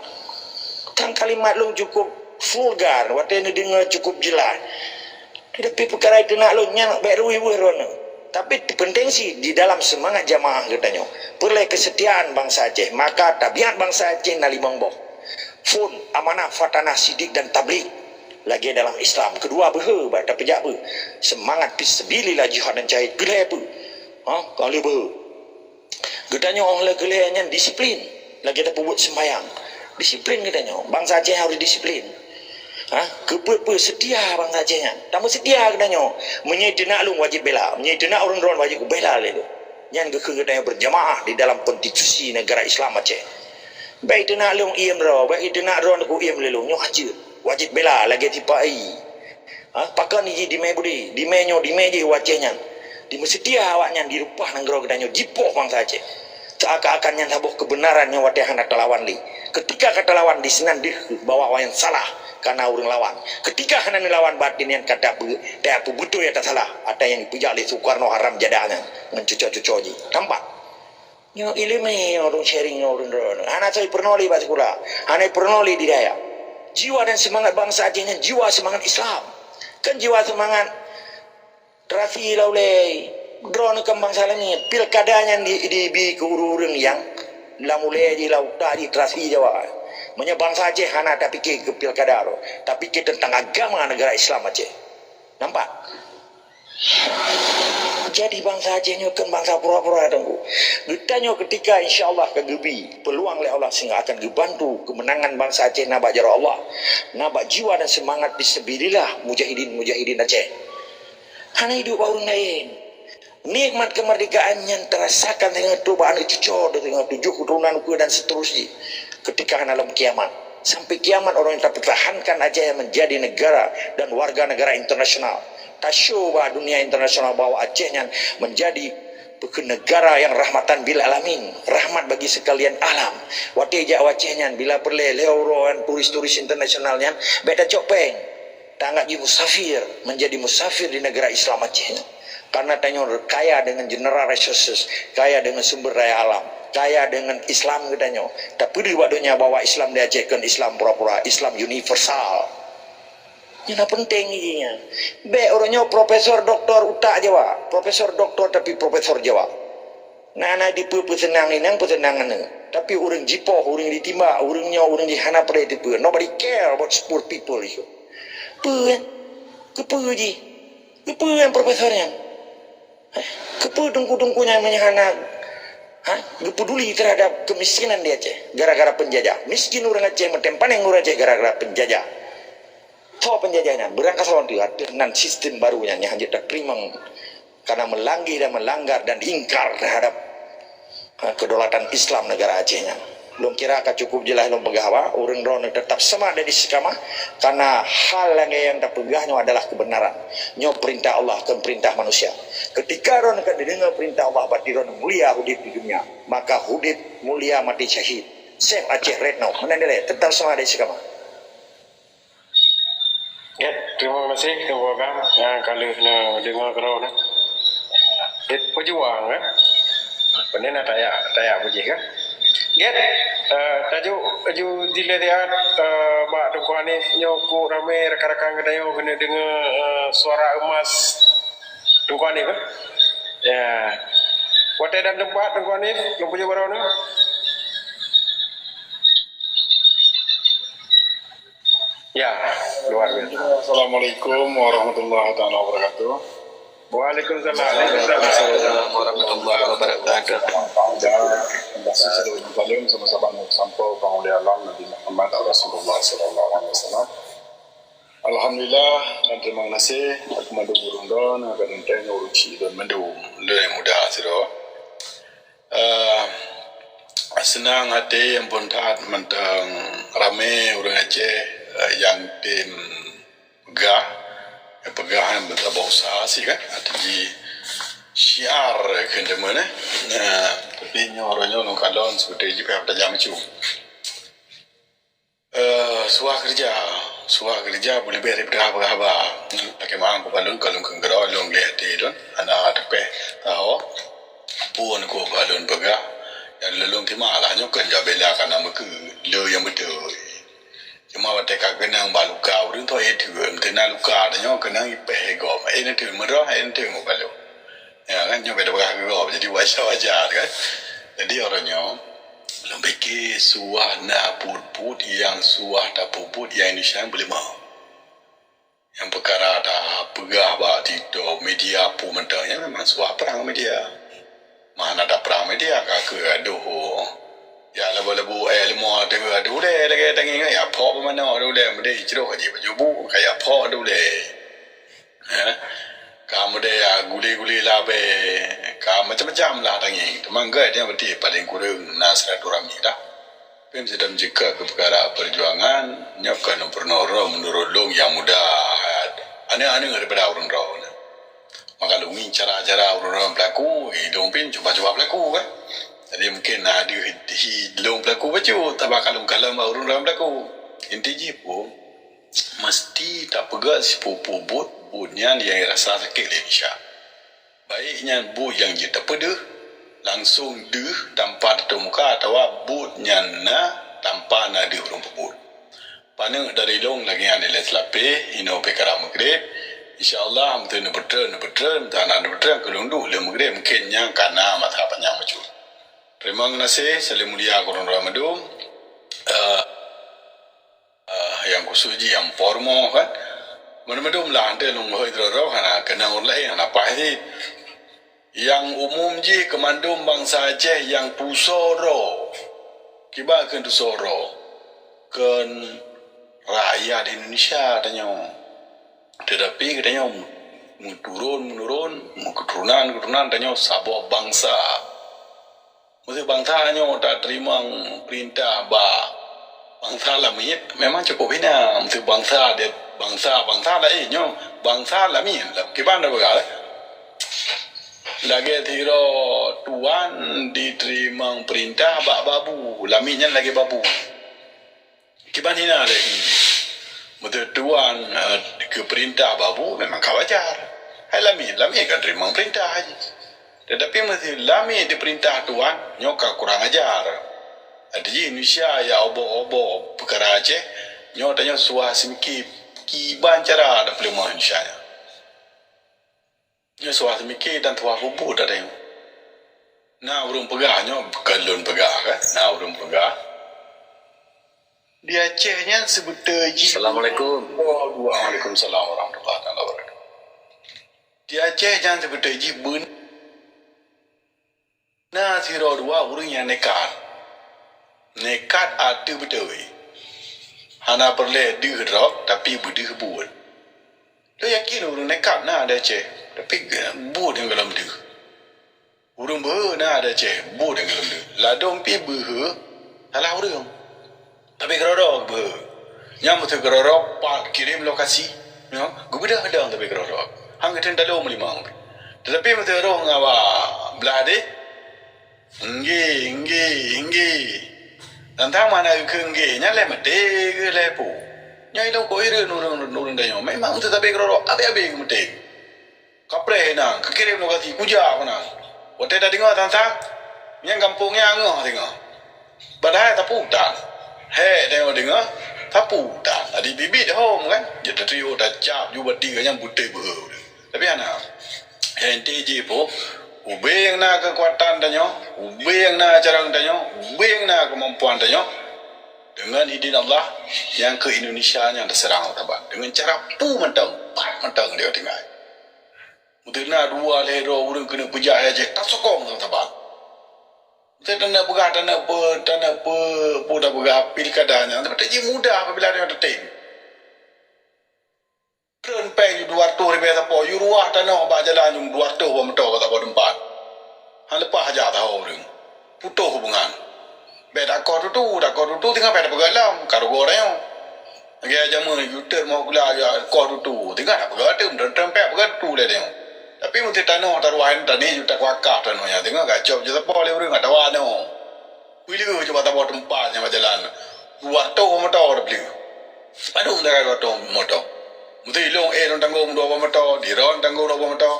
Kan kalimat lôn cukup vulgar, watèe neudeungoe cukup jeulaih. Tapi peukara teunak lôn nyan bèk rui weueh droeneuh. Tapi teupeunténg cit di dalam seumangat jamaah geutanyoe, peureulèe keusetiaan bansa Aceh. Maka tabiat bansa Aceh na limong boh. Phôn, amanah, fatanah, sidik dan tablig. Lagèe dalam Islam. Keudua beuhe, bak tapeujak beuhe. Seumangat fisabilillah, jihad dan syahid. Keulhèe peue? Ha? Ka lheueh beuhe. Geutanyoe óh lheueh geulhèe nyan disiplin, lagèe tapeubuet seumbahyang. Disiplin geutanyoe. Bansa Aceh harôh disiplin. Ha? Keupeue-peue seutia bansa Aceh nyan. Tameuseutia geutanyoe. Meunyoe teunak lôn wajéb bela. Meunyoe teunak ureueng droen wajéb kubela lé lôn. Nyan geukheun geutanyoe berjamaah di dalam konstitusi negara Islam Aceh. Bèk teunak lôn iem droe, bèk teunak droe ku iem lé lôn. Nyoe hanjeuet. Wajéb bela lagèe tipa ie. Ha, pakon jih dimé budi, dimé nyoe, dimé jih u Aceh nyan. Dimeuseutia awaknyan di reupah nanggroe geutanyoe, jipoh bansa Aceh. Seakan-akan nyan saboh keubeunaran nyang watèe hana talawan lé. Ketika ka talawan, di sinan deuh kheueh bahwa awaknyan salah, ka na ureueng lawan. Ketika hana neulawan, berarti nyan ka tapeu-, tapeubeutôi ata salah, ata nyang jipeujak lé Soekarno haram jadah nyan ngon cuco-cuco jih. Nampak? Nyoe ileumèe nyang ulôn sharing ngon ulôn droeneuh. Hana soe peurunoe lé bak sikula, hana peurunoe lé di dayah. Jiwa dan seumangat bansa Aceh nyan jiwa seumangat Islam. Kon jiwa seumangat terasi lam ulèe droeneuh kon bansa laén. Pilkada nyan di, dibi keu ureueng-ureueng nyang lam ulèe jih, lam utak jih terasi Jawa. Meunyoe bansa Aceh hana tapike keu pilkada droe, tapike teuntang agama negara Islam Aceh. Nampak? Jadi bansa Aceh nyoe kon bansa pura-pura, Teungku. Geutanyoe ketika insya Allah ka geubi peuluang lé Allah sehingga akan geubantu keumeunangan bansa Aceh na bak jaroe Allah, na bak jiwa dan seumangat fisabilillah mujahidin-mujahidin Aceh. Hana iduek bak ureueng laén. Nikmat keumeurdekaan nyan tarasakan singoh trok bak aneuk cuco, singoh tujoh keuturonan ukeue dan seterusnya. Ketika hana lom kiamat. Sampai kiamat ureueng nyang tapeutahankan Aceh menjadi negara dan warga negara internasional. Tasyok bak dunia internasional bahwa Aceh nyan menjadi peue kheun negara nyang rahmatan bil alamin, rahmat bagi sekalian alam. Watèe jak u Aceh nyan, bila peureulèe lhèe uroe turis-turis internasional nyan, bèk tacok pèng. Tanggap jih musafir, menjadi musafir di negara Islam Aceh nyan. Karena tanyoe kaya dengan general resources, kaya dengan sumber daya alam, kaya dengan Islam geutanyoe. Tapeudeuh bak donya bahwa Islam di Aceh kon Islam pura-pura, Islam universal. Nyan na peunteng jih nyan. Bèk ureueng nyoe profesor doktor utak Jawa, profesor doktor tapi profesor Jawa. Na, na dipeue peuseunang inong, peuseunang aneuk. Tapi ureueng jipoh, ureueng jitimbak, ureueng nyoe, ureueng jih hana peureulee dipeue. Nobody care about poor people itu. Peue kan? Keupeue jih? Keupeue nyan profesor nyan? Eh, keupeue teungku-teungku nyan meunyo hana, ha, geupeuduli terhadap keumiskinan di Aceh gara-gara peunjajah? Miskin ureueng Aceh, meutem panéh ureueng Aceh gara-gara peunjajah. Tho peunjajah nyan, beurangkasoe ateueh nan sistem baru nyan nyang hanjeuet tateurimong karena meulanggi dan meulanggar dan ingkar terhadap, ha, kedaulatan Islam negara Aceh nyan. Lôn kira ka cukup jeulaih lôn peugah, bah, ureueng droeneuh teutap seumangat dan istiqamah, karena hal lagèe nyang tapeugah nyoe adalah keubeunaran. Nyoe peurintah Allah, kon peurintah manusia. Keutika droeneuh ka neudeungoe peurintah Allah, berarti droeneuh mulia udép di dunia. Maka udép mulia, maté syahid. Save Aceh right now. Meunan dilèe, teutap seumangat dan istiqamah. Ya, terima kasih Teungku Agam nyang ka lheueh neudeungoe keudroe nyoe. Eh, peujuang, kan? Beuna na tayak, tayak bujih, kan? Gét, eh, tajuk, tajuk dilée siat, eh, bak Teungku Hanif nyoe kok ramé rakan-rakan geutanyoe keuneuk deungoe, eh, suara emas Teungku Hanif, eh. Ya. Watée dan teumpat Teungku Hanif, lôn pujoe baroe na. Ya, luar biasa. Assalamualaikum warahmatullahi taala wabarakatuh. Waalaikumsalam. Waalaikumsalam warahmatullahi wabarakatuh. Terima kasih sudah bergabung sama-sama sampai Pengulialan Nabi Muhammad Rasulullah sallallahu alaihi wasallam. Alhamdulillah dan terima kasih kepada guru dan akan urus dan mendung. Dia yang mudah siro. Eh, seunang até nyang phon that mantong ramé ureuëng Aceh, eh, nyang tem peugah, nyang peugah nyan beutaboh usaha sih kan, arti jih syiar kheun teuma, eh. Nah, tapi nyoe uroe nyoe lôn kalon seperti jih payah tajam macam. Eh, suah keureuja, suah keureuja beu leubeh daripada haba-haba. Lakée meu'ah keu palun, kalon keu keudroe lôn gleh até lôn, hana teupeh taho. Phon keu palun peugah, nyang lôn teuma lah nyoe keu jak bela kana meukeue, le nyang beutôi. Cuma watée ka keunong bak luka ureuëng tu, eh, teuma luka tanyoe keunong ipeh gob. Eh, nanti meurah, eh, nanti meubalon. Ya kan, nyoe beda peugah keu gob. Jadi wajar-wajar kan. Jadi orang nyoe lôn pike suah na put-put nyang suah tapuput nyang Indonesia nyang beulima. Nyang peukara tapeugah bak TikTok, media peue mantong, nyan memang suah prang media. Mah na taprang media ka keu adoh. Ya leubeh-leubeh eh leumo teungoh adoh ulée lagée tangieng ya phok peumanö adoh ulée meudeh jroh aja baju bu ka ya phok adoh ulée. Ya. Ka meudeh ya guli-guli labée, ka macam-macam lah tangieng. Teuma gét nyang beutôi paling kureueng na silaturahmi dah. Tapi meusidang jika keu peukara peujuangan, nyoe ka lôn peurunoe droe meunurot lôn nyang muda. Aneuëk-aneuëk daripada ureuëng droe. Maka lôn ngieng cara-cara ureuëng droe peulaku, eh, lôn pih cuba-cuba peulaku kan. Jadi mungkin na deuh hi lôn peulaku bacut, taba ka lôn kalon bak ureuëng droe peulaku. Inti jih pun, meusti tapeugah sipeue-peue buet, buet nyan nyang rasa sakét lé Indonesia. Baik nyan buet nyang jeuet tapeudeuh, langsong deuh tanpa tateueng muka, atawa buet nyan na tanpa na deuh ureuëng peubuet. Paneuk dari lôn lagée nyan ilée seulapeh, inoe pih ka rab meugreb. Insya Allah, meuteuh neupeutrön, neupeutrön, meuteuh hana neupeutrön, keu lôn duek lheueh meugreb, mungken nyan ka na masa panyang bacut. Teurimong gaséh, salam mulia keu droe mandum. Eh, Ah, nyang khusos jih nyang por mo kan. Mandum-mandum lah, ante lôn hôi droe-droe hana keunong ureuëng laén, hana paih cit. Nyang umum jih keu mandum bansa Aceh nyang tusoe droe. Kiban kheun tusoe droe? Kheun rakyat Indonesia tanyoe. Tetapi geutanyoe meuturun-menurun, meuketurunan-keturunan tanyoe saboh bansa. Meuseu bansa nyoe tateurimong peurintah bak bansa lamiet, memang cukup hina. Meuseu bansa di, bansa, bansa laén nyoe, bansa lamiet, kiban tapeugah, eh? Lagée sidroe tuan jiteurimong peurintah bak babu, lamiet nyan lagée babu. Kiban hina lé i. Meuteutuan, eh, keu peurintah babu memang ka wajar. Hai lamiet, lamiet ka teurimong peurintah jih. Tetapi meuseu lamiet dipeurintah tuan, nyoe ka kurang ajar. Arti jih Indonesia ya oboh-oboh peukara Aceh, nyoe tanyoe suah seumiké kiban cara tapeuleumah Indonesia nyan. Nyoe suah seumiké dan suah peubuet ata nyoe. Na ureuëng peugah nyoe, bukon lôn peugah kan? Na ureuëng peugah. Di Aceh nyan seubeutôi jih. Assalamualaikum. Oh, dua. Waalaikumsalam warahmatullahi taala wabarakatuh. Di Aceh nyan seubeutôi jih beun Na sidroe dua ureuëng nyang nekat. Nekat ateueh beutôi. Hana peureulée deuh droe, tapi beudeuh buet. Lôn yakin ureuëng nekat na di Aceh, tapi buet nyang gohlom deuh. Ureuëng beuhe na di Aceh, buet nyang gohlom deuh. Ladôm pih beuhe salah ureuëng. Tapi keudroe-droe beuhe. Nyan meuseu keudroe-droe pat kirém lokasi. Nyoe, geubeudôh dong tapi keudroe-droe. Han geutem talo meulimong. Tetapi meuseu roh ngon awak blah deh, "Nggih, nggih, nggih." Dan tama na geukheun nggih, nyan lé meudeh geuh lé pu. Nyan ilong kok ireuen ureuëng, ureuëng tanyoe. Memang meuseu sabe keudroe-droe, abéh-abéh geumeudeh. Kapreh na, keukirém lokasi, kuja keunan. Watée tadeungoe sang-sang, nyan gampông nyan angoh singoh. Padahai tapeu utan. Hei, tengok deungoe, tapeu utan. Tadi bibit hom kan? Jadi trio tacap ju bati ganyang putih beu. Tapi hana. Yang inti jih pun, ubé nyang na kekuatan tanyoe, ubé nyang na carông tanyoe, ubé nyang na kemampuan tanyoe, dengan idin Allah, nyang keu Indonesia nyang taseurang saban. Dengan cara peue mantong, pat mantong dia tinggai. Meuteuna dua lhèe droe ureueng keuneuk peujah ya jih tasokong saban. Meuteuna peugah tanyoe pe tanyoe pe peue tapeugah pilkada nyan, tapi jih mudah apabila tanyoe tatem. Treun péng dua ratus ribèe sapo, yue ruah tanoh bak jalan nyang dua ratus bak moto bak saboh teumpat. Han leupah jak saho ureueng. Putôh hubungan. Bèk takoh tutu, takoh tutu tinggai bèk tapeugah lom, ka rugoe tanyoe. Lagèe jameun yue teuk moh gula ya koh tutu, tinggai tapeugah teum, treun péng peugah tutu lé tanyoe. Tapi meunteuk tanoh taruah nyan tani juta kuakah tanoh nyan, tinggai gacok jeuet sapo lé ureueng atawa nyoe. Pileue cuba saboh teumpat nyang bak jalan. Dua ratus moto tapeuleueh. Padum takai dua ratus moto. Meuteulông eh lôn tanggong dua boh moto, di ron tanggong dua boh moto.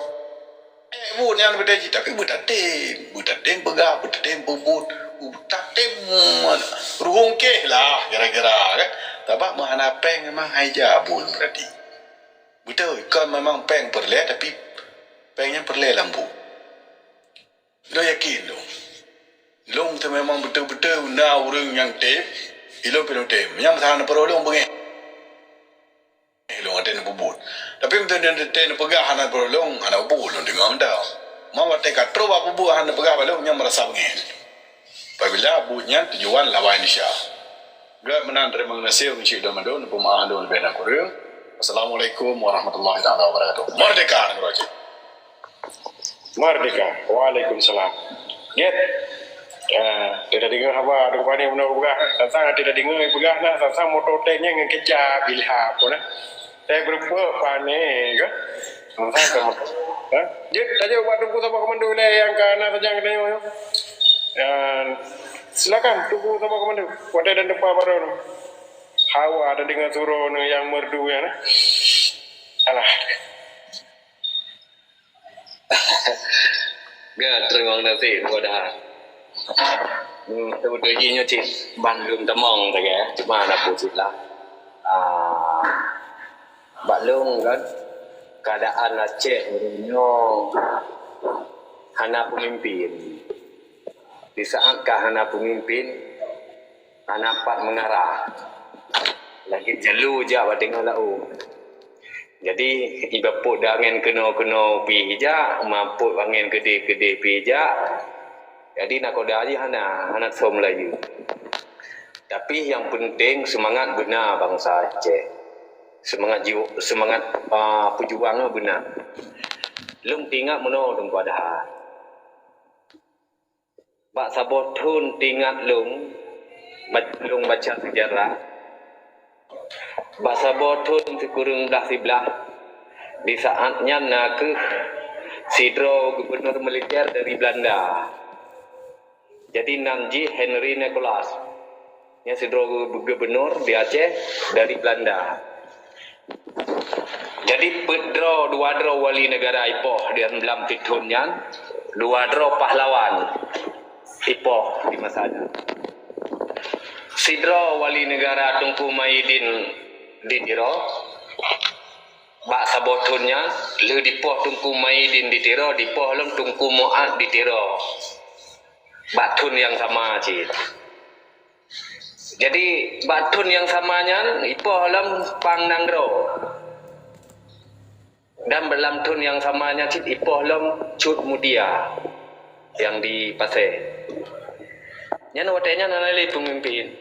Eh, buet nyan beudeh jih, tapi beutatem, beutatem peugah, beutatem peubuet, beutatem ruhong keh lah kira-kira kan. Sabab meuhana péng memang hai ja buet berarti. Beutôi, kon memang péng peureulèe, tapi péng nyan peureulèe lam buet. Lôn yakin lôn. Lôn tu memang beutôi-beutôi na ureueng nyang tem, ilôn pih lôn tem. Nyang meusalah na peurolong beungéh. Eh, lôn até neupeubuet. Tapi meunteuk neupeugah hana peurolong, hana peue lôn deungoe mantong. Ma watèe ka trôh bak peubuet hana peugah bak lôn, nyan meurasa beungéh. Apabila buet nyan tujuan lawan Indonesia. Geuh meunan, terima kasih, untuk dah mandum, neupeumaaf lôn leubeh dan kureueng. Assalamualaikum warahmatullahi taala wabarakatuh. Merdeka, negara Aceh. Merdeka. Waalaikumsalam. Gét. Ya, tidak dengar haba, duk pani meunoe peugah. Tantang tidak dengar peugah nah, tantang moto tank nyan ngon kecap ilha pun nah. Saya berupa pani ke? Tantang ke moto. Ha? Jeuet, tajak buat tunggu sama komando wilayah yang ke anak tajang kena yo. Dan silakan tunggu sama komando. Watèe dan depan baru tu. Hawa ada dengar suruh ni yang merdu ya nah. Alah. Geuh, terima kasih kepada. Hmm, beutôi jih nyoe cit bandum tamong sagai, cuma na peue cit lah. Ah, bak lôn kan, keadaan Aceh uroe nyoe hana pemimpin. Di saat ka hana pemimpin, hana pat mengarah. Lagèe jalu jak bak teungoh laôt. Jadi, iba pok angén keunoe-keunoe pih jak, ma pok angén keudeh-keudeh pih jak. Jadi, nakhoda jih hana, hana soe meulayeue. Tapi nyang peunteng seumangat beuna bansa Aceh. Seumangat jiôh, seumangat, a, peujuang beuna. Lôn teuingat meunoe Teungku Adha. Bak saboh thôn teuingat lôn, ba-, lôn baca seujarah, bak saboh thôn sikureueng blah siblah, di saat nyan na kheueh sidroe gubunur militer dari Belanda. Jadi nan jih Henry Nicholas. Nyan sidroe gu-, gubunur di Aceh dari Belanda. Jadi peuet droe, dua droe wali negara ipoh di dalam thôn nyan, dua droe pahlawan ipoh di masa nyan. Sidroe wali negara Teungku Muhyiddin di Tiro. Bak saboh thôn nyan, lheueh dipoh Teungku Muhyiddin di Tiro, dipoh lom Teungku Muat di Tiro. Bak thôn nyang sama cit. Jadi, bak thôn nyang sama nyan, ipoh lom Pang Nanggroe. Dan lam thôn nyang sama nyan cit ipoh lom Cut Mutia nyang di Pasè. Nyan watèe nyan hana lé peumimpin.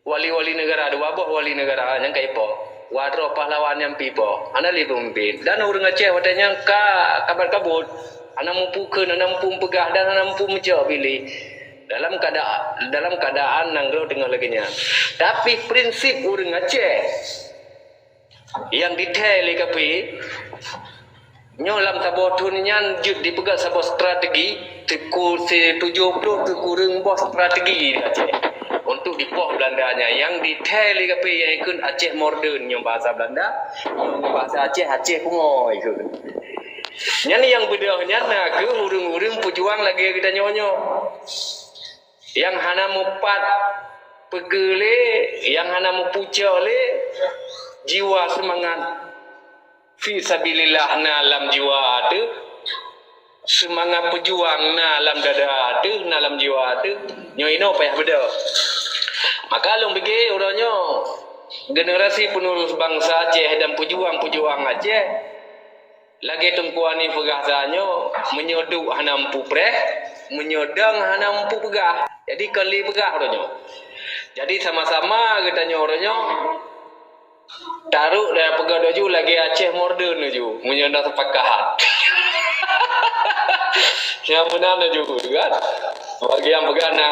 Wali-wali negara, dua boh wali negara nyang ka ipoh. Dua droe pahlawan nyang pih ipoh. Hana lé peumimpin. Dan ureueng Aceh watèe nyan ka kabet-kabut. Hana muphom kheun, hana muphom peugah dan hana muphom meucok piléh. Dalam keada-, dalam keadaan nanggroe teungoh lagèe nyan. Tapi prinsip ureueng Aceh nyang dithèe lé kafé, nyoe lam saboh thôn nyan jeuet dipeugah saboh strategi, siku-, si tujoh ploh sikureueng boh strategi di Aceh. Untuk dipoh Belanda nyan, nyang dithèe lé kafé nyang ikheun Aceh modern, nyoe bahasa Belanda, nyoe bahasa Aceh, Aceh pungo ikheun. Nyan nyang beudôh nyan na kheueh ureueng-ureueng peujuang lagèe geutanyoe nyoe. Nyang hana mupat peugah lé, nyang hana mupucok lé, jiwa seumangat fi sabilillah na lam jiwa teuh, seumangat peujuang na lam dada teuh, na lam jiwa teuh, nyoe inoe payah beudôh. Maka lôn pike uroe nyoe, generasi penerus bansa Aceh dan pejuang-pejuang Aceh, lagée Teungku Hanif peugah tanyoe, meunyoe duek hana muphom preh, meunyoe dong hana muphom peugah. Jadi kon lé peugah uroe nyoe. Jadi sama-sama geutanyoe uroe nyoe, tarok dan peugah laju lagée Aceh modern laju, meunyoe na sepakat. Nyang meunan laju, kan? Bagi nyang peugah na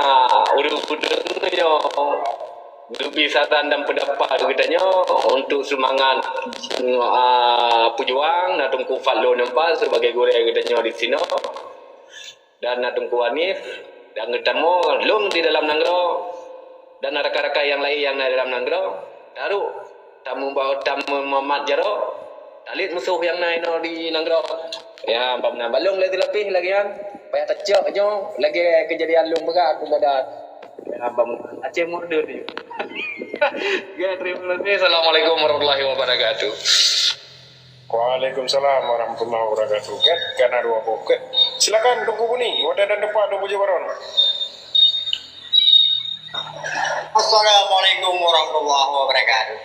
ureuëng peudeueng nyoe, geubri saran dan pendapat geutanyoe untuk seumangat, ah, peujuang, na Teungku Fadlon Nyoe Pat sebagai gurée geutanyoe di sinoe. Dan na Teungku Hanif, dan geutanyoe lôn di dalam nanggroe, dan na rakan-rakan nyang laén nyang na dalam nanggroe, tarok tamuba-, tamumat jaroe, talét musoh nyang na inoe di nanggroe. Ya, bak meunan, bak lôn lé teulapéh lagée nyan, payah tacok nyoe, lagée keujadian lôn peugah keu Badan. Ya, bak meunan, Aceh murda tu. Ya, terima kasih. Assalamualaikum warahmatullahi wabarakatuh. Waalaikumsalam warahmatullahi wabarakatuh. Ket, kana dua boh ket. Silakan Teungku Buni, watée dan teumpat Teungku Jabaron. Assalamualaikum warahmatullahi wabarakatuh.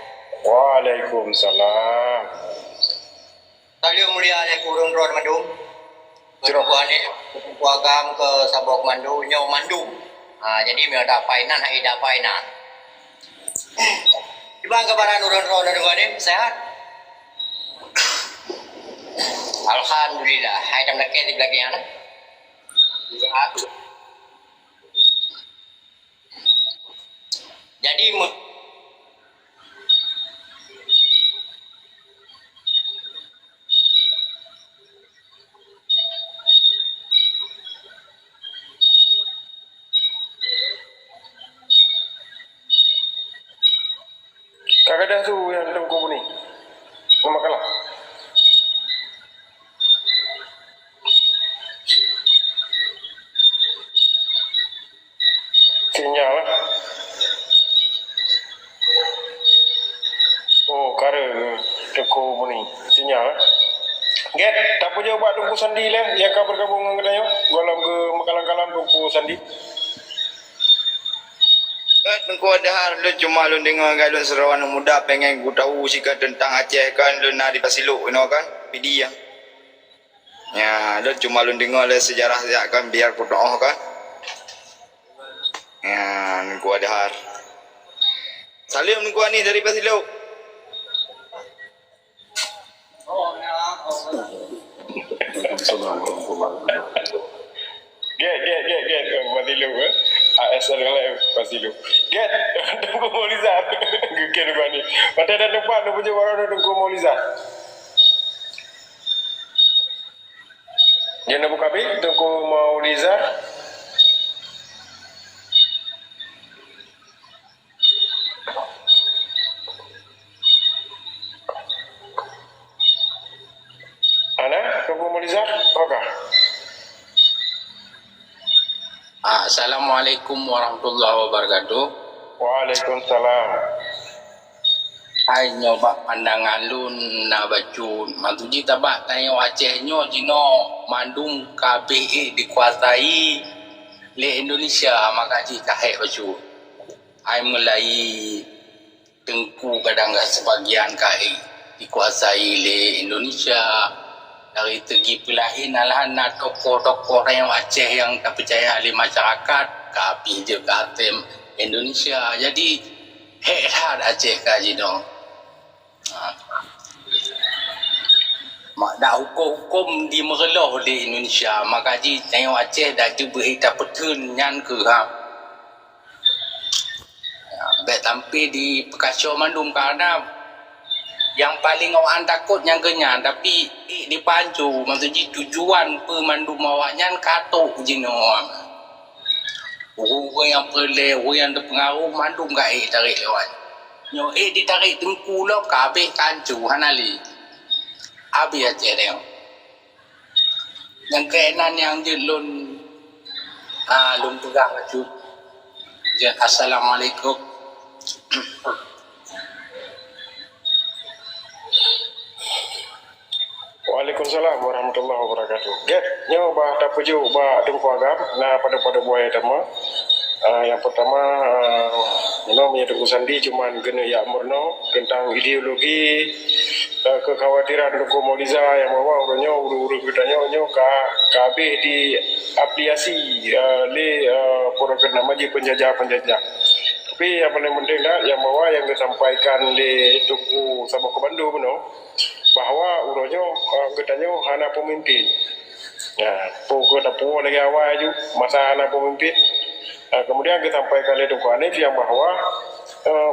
Waalaikumsalam. Saleuem mulia lé ureuëng droe mandum. Jroh. Ketua ni, ketua agam ke saboh komando, nyoe mandum. Ha, jadi meunyoe dapai nan, hai dapai nan. Kiban gambaran ureuëng droe na deungoe ni, sehat? Alhamdulillah, hai tam lakée di belakang. Sehat. Jadi me- Ka gadôh su nyang Teungku Buni. Makalah. Sinyal, eh? Oh, kare Teungku Buni. Sinyal, eh? Gét, tapeujeuet bak Teungku Sandi lé, nyang ka bergabung ngon geutanyoe, gohlom geumeukalam-kalam Teungku Sandi. Gét, Teungku Adhar, lôn cuma lôn deungoe gét lôn sidroe aneuëk muda pengen kutahu sikeu teuntang Aceh kan, lôn na di Pasilok inoe kan, Pidie. Ya, lôn cuma lôn deungoe lé seujarah siat kan, biar kutoh kan. Ya, Teungku Adhar. Saleuem Teungku Anis dari Pasilok. Gét, gét, gét, gét, Pasilok, eh. A S R L F, Pasilok. Gét, Teungku Maulizar. Geuken Teungku Anis. Watée na teumpat, na pujoe baroe Teungku Maulizar. Jeuet neubuka pih Teungku Maulizar. Ana, Teungku Maulizar, oke. Assalamualaikum warahmatullahi wabarakatuh. Waalaikumsalam. Hai nyoe bak pandangan lôn na bacut, maksud jih tabak tanyoe Aceh nyoe jinoe mandum ka habéh ék dikuasai lé Indonesia, maka jih ka hék bacut. Hai meulai Teungku kadang ka sebagian ka ék dikuasai lé Indonesia. Dari segi peulaén, alahan na tokoh-tokoh rakyat Aceh nyang tapeucaya lé masyarakat, ka pih jeuet ka atem Indonesia. Jadi, hék that Aceh ka jinoe. Ha. Mak dak huköm-huköm dimeureulôh lé Indonesia, maka jih tanyoe Aceh dak jeuet beuék tapeutheun nyan keuh, ha. Ya, bék sampé dipeukaco mandum, karena nyang paleng awaknyan takot nyang keu nyan, tapi ék dipanco, maksud jih tujuan peue mandum awaknyan ka trok jinoe. Ureuëng-ureuëng nyang peureulée, ureuëng nyang teupeungaruh, mandum ka ék tarek lewat. Nyoe ék ditarek teungku lom ka habéh kanco hana lé. Habéh Aceh nyoe. Nyang keunan nyang jeuet lôn, ah, lôn peugah bacut. Ya, assalamualaikum. Waalaikumsalam warahmatullahi wabarakatuh. Gét, nyoe bah tapeujok bak Teungku Agam, na padub-padub buai teuma. Ah, nyang peutama, ah, nyoe meunyoe Teungku Sandi cuman keuneuk jak meurunoe teuntang ideologi, eh, kekhawatiran Teungku Mauliza nyang bahwa uroe nyoe ureuëng-ureuëng geutanyoe nyoe ka, ka habéh diafiliasi, eh, lé, eh, peue keuh nama jih, peunjajah-peunjajah. Tapi nyang paleng penting that, nyang bahwa nyang geusampaikan lé Teungku saboh keu bandum nyoe, bahwa uroe nyoe, eh, geutanyoe hana peumimpin. Ya, peue keuh tapuwoe lagée awai aju, masa hana peumimpin. Eh, kemudian geusampaikan lé Teungku Hanif nyang bahwa, eh,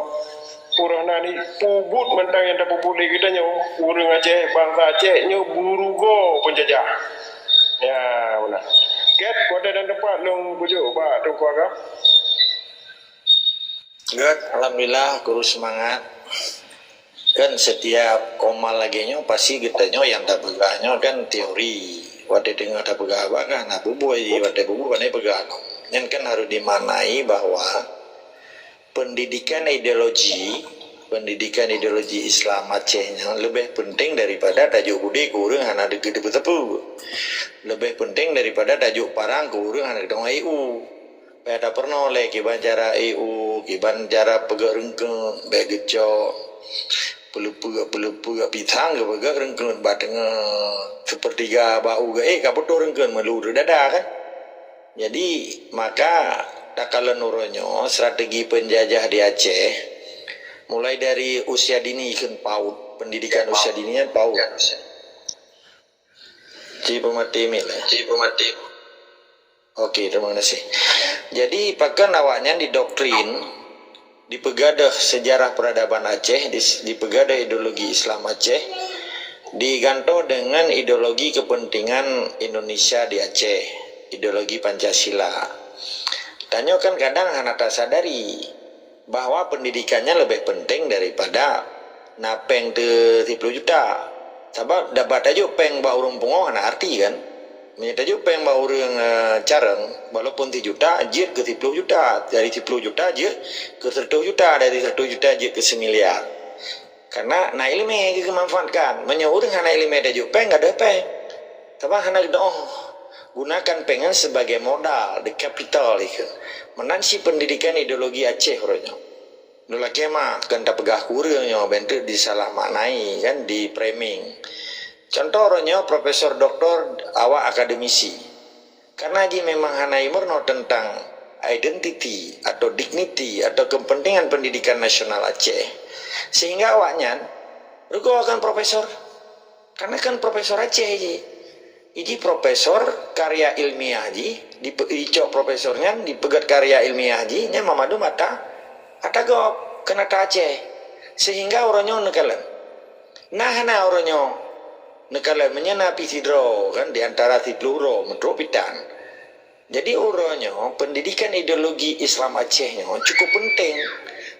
peue na ni, peubuet mantong nyang tapeubuet lé geutanyoe, ureuëng Aceh, bansa Aceh nyoe beurugoe peunjajah. Ya, beuna. Gét, watée dan teumpat lôn bujuk bak Teungku Agam. Gét, alhamdulillah, guru seumangat. Kan setiap koma lagée nyoe, pasti geutanyoe nyang tapeugah nyoe kan teori. Watée teungoh tapeugah haba kan, na bubuih, watée bubuih, kan peugah nyoe. Nyan kan harôh dimaknai bahwa pendidikan ideologi, pendidikan ideologi Islam Aceh nyoe leubeh penting daripada tajok beudé keu ureuëng hana geuteupeue-teupeue. Leubeh penting daripada tajok parang keu ureuëng hana geuteupeue. Payah tapeurunoe lé kiban cara E U, kiban cara peugöt reungkeun, bék geucok peuleupeuk-peuleupeuk pisang geupeugöt reungkeun bak teungoh seupeurtiga bak u geuh, eh, ka putôh reungkeun meulu dada kan. Jadi, maka takalon uroe nyoe strategi peunjajah di Aceh, mulai dari usia dini kheun PAUD, pendidikan usia dini kan PAUD. Ci peumati mic lé. Ci peumati. Oke, terima kasih. Jadi, pakon awaknyan didoktrin, dipeugadôh sejarah peradaban Aceh, dis-, dipeugadôh ideologi Islam Aceh, digantoe dengan ideologi kepentingan Indonesia di Aceh, ideologi Pancasila. Tanyoe kan kadang hana tasadari bahwa pendidikan nyan leubeh penting daripada na péng teu siploh juta. Sabab da-, bak tajok péng bak ureuëng pungoh hana arti kan. Meunyoe tajok péng bak ureuëng, eh, carông, walaupun sijuta, jeuet keu siploh juta. Dari siploh juta jeuet keu seratus juta, dari seratus juta jeuet keu semiliar. Karena na iéleumé geumeumanfaatkan. Meunyoe ureuëng hana iéleumé tajok péng, gadôh péng. Sabab hana geudoh gunakan péng nyan sebagai modal, the capital ikheun. Meunan cit pendidikan ideologi Aceh uroe nyoe. Lôn lakée ma keu tapeugah keu ureuëng nyoe, bék teuk disalah maknai kan, di-framing. Contoh uroe nyoe profesor doktor awak akademisi. Karena jih memang hana imeurunoe tentang identiti atau dignity atau kepentingan pendidikan nasional Aceh. Sehingga awaknyan rugoe kan profesor. Karena kan profesor Aceh jih. Iji profesor karya ilmiah jih, dipe-, icok profesor nyan, dipeugét karya ilmiah jih, nyan meumadu mata, ata gob, keu ata Aceh. Sehingga uroe nyoe neukalon. Nah, na uroe nyoe neukalon, meunyoe na pih sidroe kan, di antara siploh droe, meutrok pitan. Jadi, uroe nyoe, pendidikan ideologi Islam Aceh nyoe cukup penting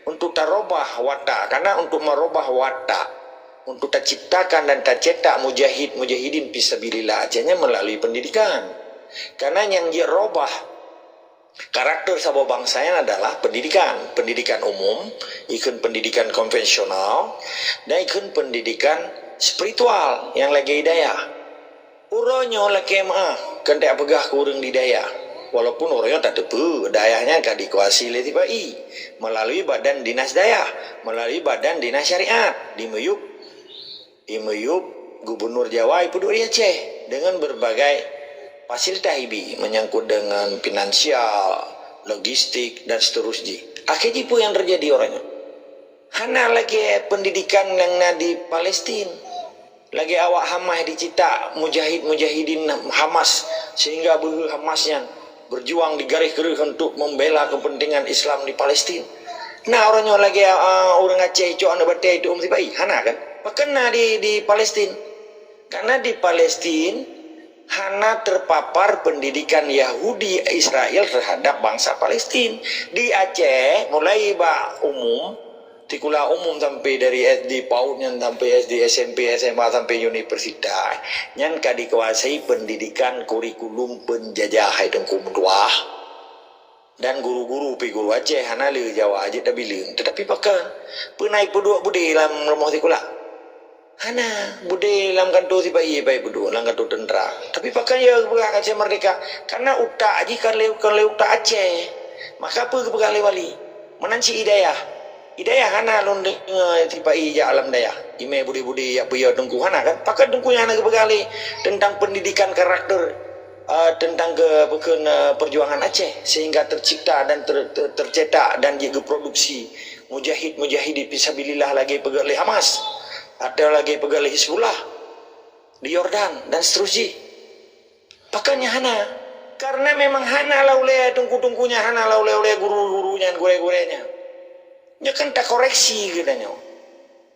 untuk tarubah watak. Karena untuk merubah watak, untuk taciptakan dan tacetak mujahid-mujahidin fisabilillah Aceh nyan melalui pendidikan. Karena nyang jeuet rubah karakter saboh bansa nyan adalah pendidikan. Pendidikan umum, ikheun pendidikan konvensional, dan ikheun pendidikan spiritual nyang lagée hidayah. Uroe nyoe lakée meuáh, keu tapeugah keu ureuëng di dayah. Walaupun uroe nyoe tateupeue, dayah nyan ka dikuasai lé sipa-i, melalui badan dinas dayah, melalui badan dinas syariat, di miyueb, di miyueb gubernur Jawa ipeuduek di Aceh, dengan berbagai fasilitas ibi, menyangkut dengan finansial, logistik, dan seterus jih. Akhé jih peue nyang teujadi uroe nyoe? Hana lagée pendidikan nyang na di Palestin. Lagée awak Hamas dicipta mujahid-mujahidin Hamas, sehingga beuhe Hamas nyan berjuang di garéh kreueh untuk membela kepentingan Islam di Palestin. Na uroe nyoe lagée, ah, ureuëng Aceh icok aneuëk batée ituem sipa-i? Hana kan? Pakon na di, di Palestin? Karena di Palestin hana terpapar pendidikan Yahudi Israel terhadap bangsa Palestin. Di Aceh, mulai bak umum, sikula umum sampai dari S D PAUD nyan sampai S D, S M P, S M A sampai universitas, nyan ka dikuasai pendidikan kurikulum penjajah hai Teungku meutuah. Dan guru-guru pi guru Aceh hana le Jawa jeuet tabileung. Tetapi pakon? Peue na ipeuduek beudé lam rumoh sikula? Hana, beudé lam kantô sipa-i pai peuduek, lam kantô teuntra. Tapi pakon ya geupeugah Aceh merdeka? Karena utak jih kon lé, kon lé utak Aceh. Maka peue geupeugah lé wali? Meunan cit hidayah. Hidayah hana lôn deungoe sipa-i jak lam dayah. Imé beudé-beudé jak peuyô teungku hana kan? Pakon teungku nyan hana geupeugah lé tentang pendidikan karakter, eh, tentang ke, bukan, eh, perjuangan Aceh sehingga tercipta dan ter-, ter-, tercetak dan jeuet geuproduksi mujahid-mujahid fisabilillah lagée peugah lé Hamas atau lagée peugah lé Hizbullah di Yordan dan seterusnya. Pakon nyan hana? Karena memang hana laulée teungku-teungku nyan, hana laulée-ulée guru-guru nyan, gurée-gurée nyan. Nyoe kan takoreksi geutanyoe.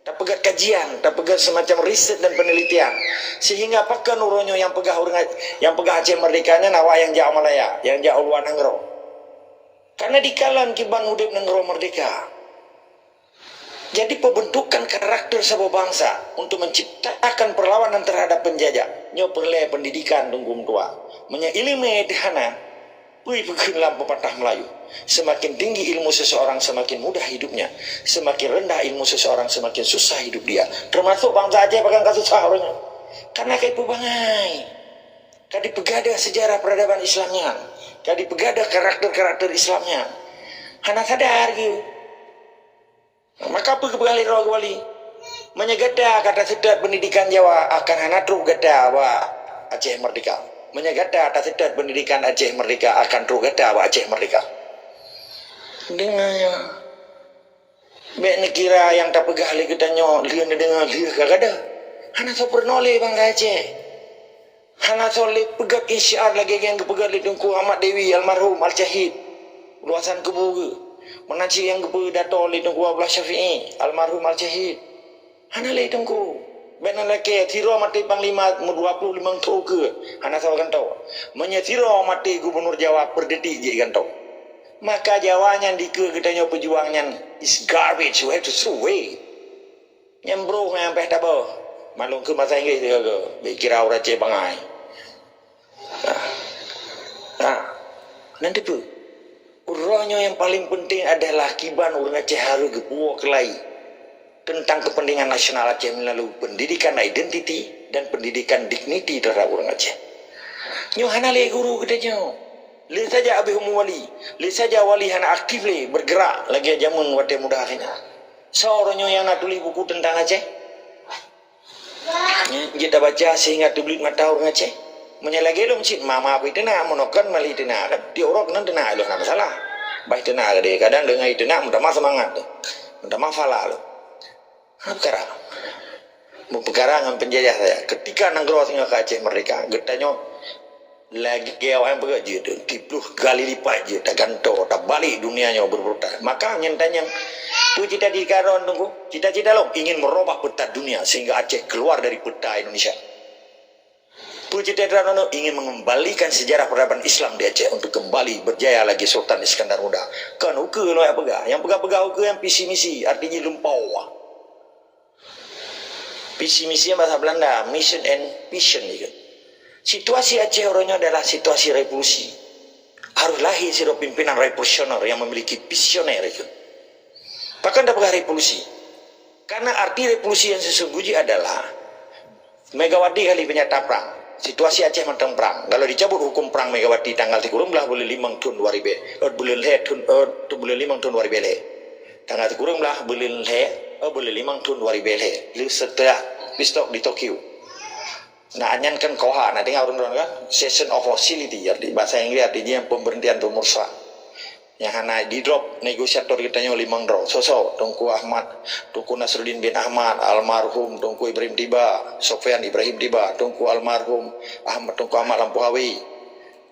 Tapeugét kajian, tapeugét semacam riset dan penelitian. Sehingga pakon uroe nyoe nyang peugah ureuëng, nyang peugah Aceh merdeka nyan awak nyang jak Malaya, nyang jak u luwa nanggroe. Karena dikalon kiban udeb nanggroe merdeka. Jadi pembentukan karakter saboh bangsa untuk menciptakan perlawanan terhadap penjajah, nyoe peureulée pendidikan teungku meutuah. Meunyoe iéleumé teuhana, peue peukheun lam pepatah Melayu, semakin tinggi ilmu seseorang, semakin mudah hidupnya. Semakin rendah ilmu seseorang, semakin susah hidup dia. Termasuk bangsa Aceh pakon ka susah uroe nyoe. Karena ka ipeubangai. Ka dipeugadôh sejarah peradaban Islam nyan. Ka dipeugadôh karakter-karakter Islam nyan. Hana sadar geuh. Maka peue geupeugah lé droe geuwali? Meunyoe gata ka taseutôt pendidikan Jawa, akan hana trok gata bak Aceh Merdeka. Meunyoe gata taseutôt pendidikan Aceh Merdeka, akan trok gata bak Aceh Merdeka. Deungoe nyoe. Bék neukira nyang tapeugah lé geutanyoe lheueh neudeungoe lheueh ka gadôh. Hana soe peurunoe lé bangsa Aceh. Hana soe lé peugét insyiar lagée nyang geupeugét lé Teungku Ahmad Dewi almarhum Al-Syahid. Luasan kubu geuh. Meunan cit nyang geupeudato lé Teungku Abdullah Syafi'i almarhum Al-Syahid. Hana lé Teungku. Bék na lakée, sidroe maté panglima meudua ploh limong thon keu hana sawa gantoe. Meunyoe sidroe maté gubunur Jawa peudetik jih gantoe. Maka Jawa nyan dikeue geutanyoe peujuang nyan is garbage, we have to throw away. Nyang broh nyang peh taboh. Malông keu basa Inggris sigoe-goe. Bék kira ureuëng Aceh bangai. Ah. Ah. Nan teupeu. Uroe nyoe nyang paling penting adalah kiban ureuëng Aceh harôh geupuwoe keulai tentang kepentingan nasional Aceh meulalu pendidikan identiti dan pendidikan digniti terhadap ureuëng Aceh. Nyoe hana lé guru geutanyoe. Lé saja Abih Umu Wali, lé saja wali hana aktif lé bergerak lagée jameun watée muda keunan. Soe uroe nyoe nyang na tuléh buku tentang Aceh? Jeuet tabaca sehingga teubiet mata ureuëng Aceh. Meunyoe lagée lom cit ma-ma pih teunak, meunoe kon mali teunak kan. Tiok uroe keunan teunak lôn hana masalah. Bah teunak gade, kadang deungon teunak meutamah seumangat tu. Meutamah phala lôn. Hana peukara. Meupeukara ngon peunjajah saja. Ketika nanggroe singoh ka Aceh merdeka, geutanyoe lagée awaknyan peugah jeuet, tiplôh kali lipat jeuet, tagantoe, tabalek dunia nyoe beureubutan. Maka nyan tanyong, peue cita-cita droen Teungku? Cita-cita lom ingin merubah peta dunia sehingga Aceh keluar dari peta Indonesia. Peue cita-cita droen ingin mengembalikan sejarah peradaban Islam di Aceh untuk kembali berjaya lagi Sultan Iskandar Muda. Kon ukeue lôn peugah. Nyang peugah-peugah ukeue nyang visi misi, arti jih lumpau. Visi misi bahasa Belanda, mission and vision itu. Situasi Aceh uroe nyoe adalah situasi revolusi. Harus lahir sidroe pimpinan revolusioner yang memiliki visioner itu. Pakon tapeugah revolusi? Karena arti revolusi yang sesungguhnya adalah Megawati kali peunyata prang. Situasi Aceh mantong prang. Kalau dicabut hukum prang Megawati tanggal sikureueng blaih buleuen limong thon dua ribu, eh, buleuen lhée thon, eh, buleuen limong thon dua ribu lhée. Tanggal sikureueng blaih buleuen lhée, eh, buleuen limong thon dua ribu lhée. Lheueh seuteulah peace talk di Tokyo. Nah, nyan kan koha, na deungoe ureuëng droen kan? Cessation of hostility, arti bahasa Inggris artinya pemberhentian pemerkosaan. Nyang hana di drop negosiator geutanyoe limong droe. Soe-soe? Teungku Ahmad, Teungku Nasruddin bin Ahmad, almarhum Teungku Ibrahim Tiba, Sofyan Ibrahim Tiba, Teungku almarhum Ahmad, Teungku Ahmad Lampu Hawi,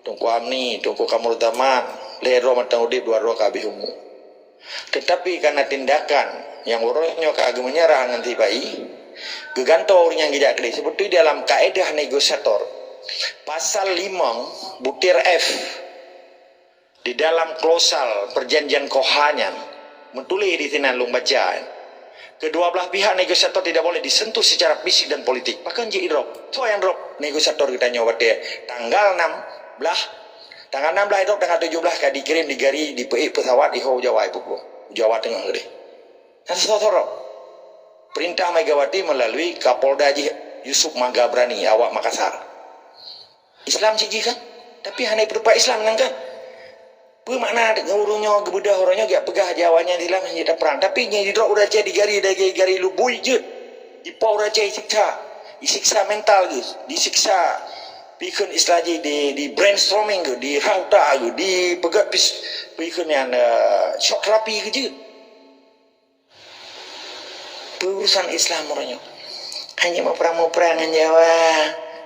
Teungku Amni, Teungku Kamaruzzaman, lhée droe mantong udeb, dua droe ka habéh umu. Tetapi karena tindakan nyang uroe nyoe ka geumeunyeurah ngon sipa-i, geugantoe ureuëng nyang geujak keudeh. Seubeutoi dalam kaedah negosiator, pasal limong, butir F, di dalam klausal perjanjian Koha nyan, meutuléh di sinan lôn baca, kedua belah pihak negosiator tidak boleh disentuh secara fisik dan politik. Pakon jih idrop? Soe nyang drop negosiator geutanyoe watée tanggal enam belas Tanggal enam belas idrop, tanggal tujuh belas ka dikirim di gari, dipeuék pesawat, iho Jawa ipeupulang. Jawa Teungoh keudeh. Nah, sosok-sosok. Perintah Megawati melalui Kapolda jih Yusuf Magabrani, awak Makassar. Islam cit jih kan? Tapi hana ipeutupat Islam nyan kan? Peue makna ureuëng nyoe geubeudôh, ureuëng nyoe geujak peugah Jawa nyan Islam hana jeuet tapeurang. Tapi nyan jidrop ureuëng Aceh di gari, di gari lubui jeuet. Dipo ureuëng Aceh isiksa. Isiksa mental geuh. Disiksa pikheun Islam jih, di, di brainstorming geuh, di rhah utak geuh, dipeugét pis-, pikheun nyan, eh, shock therapy geuh jeuet. Peue urusan Islam uroe nyoe? Hanya meuprang-meuprang ngon Jawa,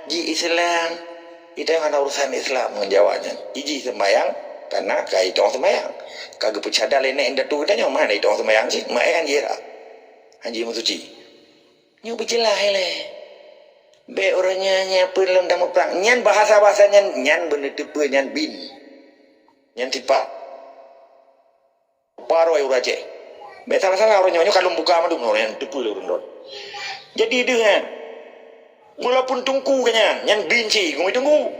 ji Islam. Ita hana urusan Islam ngon Jawa nyan. Iji sembayang, karena ka itong sembayang. Ka geupeucadar lé nèk indatu geutanyoe, mana itong sembayang cit, maén jira. Hanji meusuci. Nyoe beujeulaih lé. Bèk uroe nyoe nyan peue lom tameuprang. Nyan bahasa-bahasa nyan, nyan beuneuteupeu nyan bin. Nyan tipak. Barô ureuëng Aceh. Bèk salah-salah uroe nyoe, nyoe ka lôn buka mandum nyoe nyang teupeue lé ureuëng droe. Jadi deuh nyan. Walaupun teungku geuh nyan, nyan bin cit, geumeutunggu.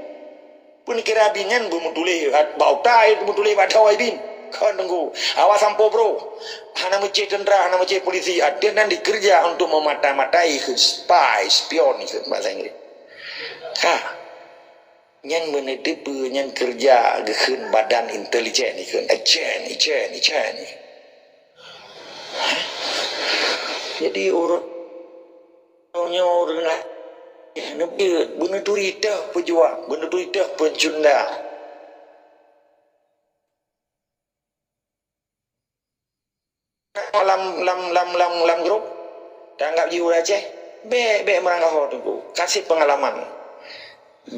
Peue neukira bin nyan beumeutuléh bak utai, beumeutuléh bak dawai bin. Kon teungku. Awak sampoe bro. Hana meucéh teuntra, hana meucéh polisi. Ateueh nan dikeureuja untuk memata-matai kheun, spy, spion kheun bahasa Inggris. Ha. Nyan beuneuteupeu nyan keureuja geukheun badan intelijen ikheun, ijen, ijen, ijen. Jadi ureuëng nyoe ureuëng laén neubeuet, beuneuturi teuh peujuang, beuneuturi teuh peucunda. Lam, lam, lam, lam, lam grup, tanggap jih ureuëng Aceh, bèk, bèk meurangkaho teungku. Kasih pengalaman.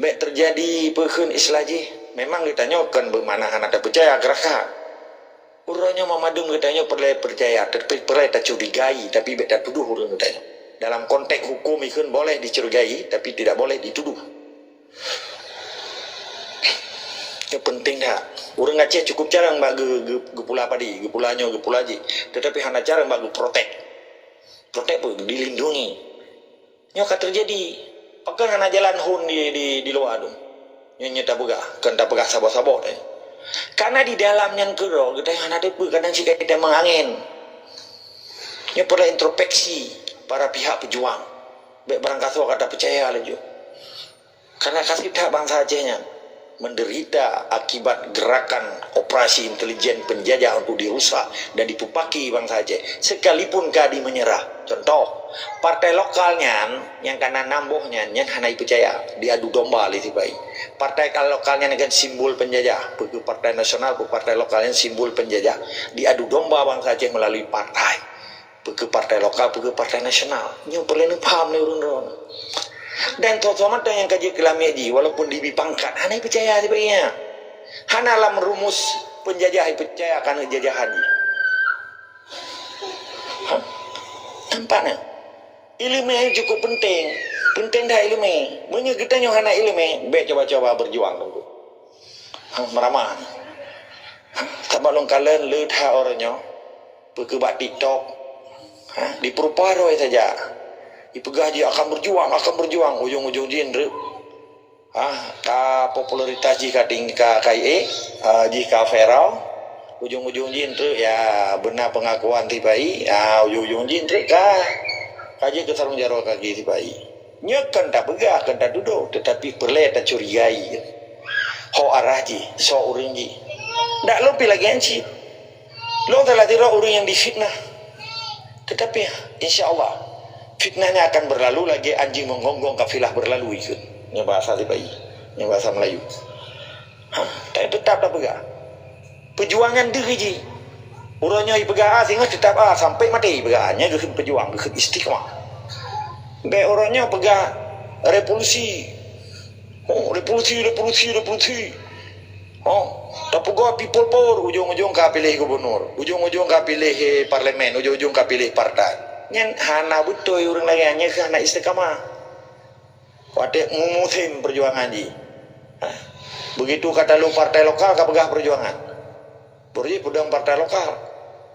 Bèk teujadi peukheun istilah jih. Memang geutanyoe kon beumakna hana tapeucaya keurakat. Uroe nyoe mandum geutanyoe peureulèe peucaya, tapi peureulèe tacurigai, tapi bèk tatudoh ureuëng geutanyoe. Dalam konteks hukum ikheun boleh dicurigai, tapi tidak boleh dituduh. Nyoe penting that. Ureuëng Aceh cukup carông bak geu-, geu-, geupula padi, geupula nyoe, geupula jih. Tetapi hana carông bak geuprotek. Protek peue? Dilindungi. Nyoe ka teujadi. Pakon hana jalan hon di, di, di luwa tu? Nyoe, nyoe tapeugah, kon tapeugah saboh-saboh teuh. Karena di dalam nyan keudroe, geutanyoe hana teupeu, kadang cit ka itamong angén. Nyoe peureulèe introspeksi para pihak peujuang. Bèk barangkasoe ka tapeucaya laju. Karena kasih that bansa Aceh nyan menderita akibat gerakan operasi intelijen penjajah untuk dirusak dan dipupaki bansa Aceh, sekalipun ka di menyerah. Contoh, partai lokal nyan, nyang kana nam boh nyan, nyan hana ipeucaya, diadu domba lé sipai. Partai lokal nyan kan simbol penjajah, peue keu partai nasional, peue partai lokal nyan simbol penjajah, diadu domba bansa Aceh melalui partai. Peue keu partai lokal, peue keu partai nasional. Nyoe peureulèe neupaham lé ureuëng droe. Dan soe-soe mantong nyang ka jeuet keu lamiet jih, walaupun dibi pangkat, hana ipeucaya sibagoe nyan. Hana lam rumus penjajah ipeucaya keu aneuk jajahan jih. Ha? Nampak nyan? Iéleumé cukup penting. Penting that iéleumé. Meunyoe geutanyoe hana iéleumé, bèk cuba-cuba berjuang teungku. Ha, meuramah. Ha, sabab lôn kalon le that uroe nyoe, peue keu bak TikTok. Ha, dipeurupah droe saja. Ipeugah jih akan berjuang, akan berjuang, ujong-ujong jih treuk. Ha, ka popularitas jih ka ting-, ka, ka iék, ha, jih ka viral. Ujong-ujong jih treuk ya beuna pengakuan sipai, ha, ujong-ujong jih treuk ka, ka jeuet keu sarong jaroe kaki sipai. Nyoe kon tapeugah, kon tatudoh, tetapi peureulèe tacurigai. Ho arah jih, soe ureuëng jih. Dak lôn pi lagèe nyan cit. Lôn salah sidroe ureuëng nyang difitnah. Tetapi, insya Allah, fitnahnya akan berlalu lagèe anjing menggonggong kafilah berlalu ikheun. Nyoe bahasa sipai. Nyoe bahasa Melayu. Ha, tapi tetap tapeugah. Peujuangan deuh jih. Uroe nyoe ipeugah A singoh teutap A sampai maté ipeugah A. Nyan geukheun peujuang, geukheun istiqamah. Bèk uroe nyoe peugah revolusi. Oh, revolusi, revolusi, revolusi. Oh, tapeugah people power, ujong-ujong ka piléh gubunur, ujong-ujong ka piléh, eh, parlemen, ujong-ujong ka piléh partai. Nyan hana beutôi ureuëng laén, nyan keuh hana istiqamah. Watèe mu-, musim peujuangan jih. Ha. Begitu ka talu partai lokal, ka peugah peujuangan. Beureuji peudong partai lokal.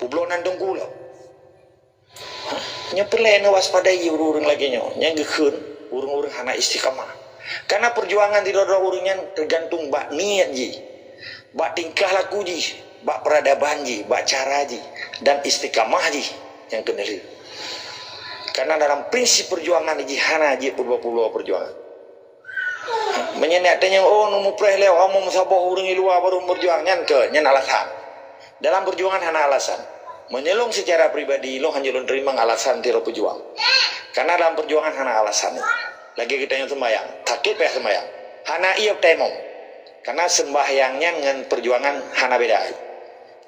Peubloe nan teungku lom. Ha. Nyoe peureulèe neuwaspadai ureuëng-ureuëng lagèe nyoe. Nyang geukheun ureuëng-ureuëng hana istiqamah. Karena peujuangan sidroe-droe ureuëng nyan teugantung bak niet jih. bak tingkah laku jih, bak peradaban jih, bak cara jih, dan istiqamah jih nyang keuneulheueh. Karena dalam prinsip perjuangan jih hana jeuet peureulèe-peureulèe perjuangan. Meunyoe neutanyong, "Oh, neumupreh lé, kamoe meusaboh ureuëng di luwa barô meuperjuang," nyan keuh, nyan alasan. Dalam perjuangan hana alasan. Meunyoe lôn secara pribadi, lôn hana lôn teurimong alasan sidroe peujuang. Karena dalam perjuangan hana alasan. Lagèe geutanyoe seumbahyang, sakét payah seumbahyang. Hana ié teurimong. Karena seumbahyang nyan ngon perjuangan hana beda.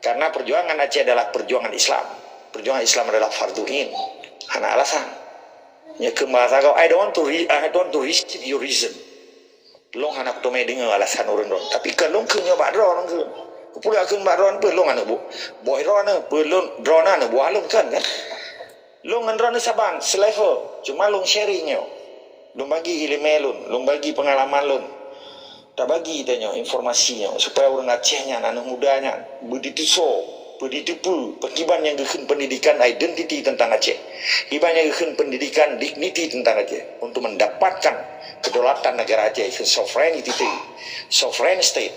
Karena perjuangan Aceh adalah perjuangan Islam. Perjuangan Islam adalah fardhu ain. Hana alasan. Nyoe keu bahasa kau, "I don't want to re-, I don't want to receive your reason." Lôn hana kuteumé deungoe alasan ureuëng droen. Tapi keu lôn kheun nyoe bak droen kheun. Peue kheun bak droen, peue lôn aneuk bu-, boh droen, peue lôn droen aneuk buah lôn kan, kan? Lôn ngon droen saban, selevel. Cuma lôn sharing nyoe. Lôn bagi ileumèe lôn, lôn bagi peungalaman lôn. Tabagi tanyoe informasi nyoe supaya ureuëng Aceh nyan, aneuk muda nyan, beuditeusoe, beuditeupeue, pakriban nyang geukheun pendidikan identiti tentang Aceh. Kiban nyang geukheun pendidikan dignity tentang Aceh untuk mendapatkan kedaulatan negara Aceh, sovereignty, sovereign state.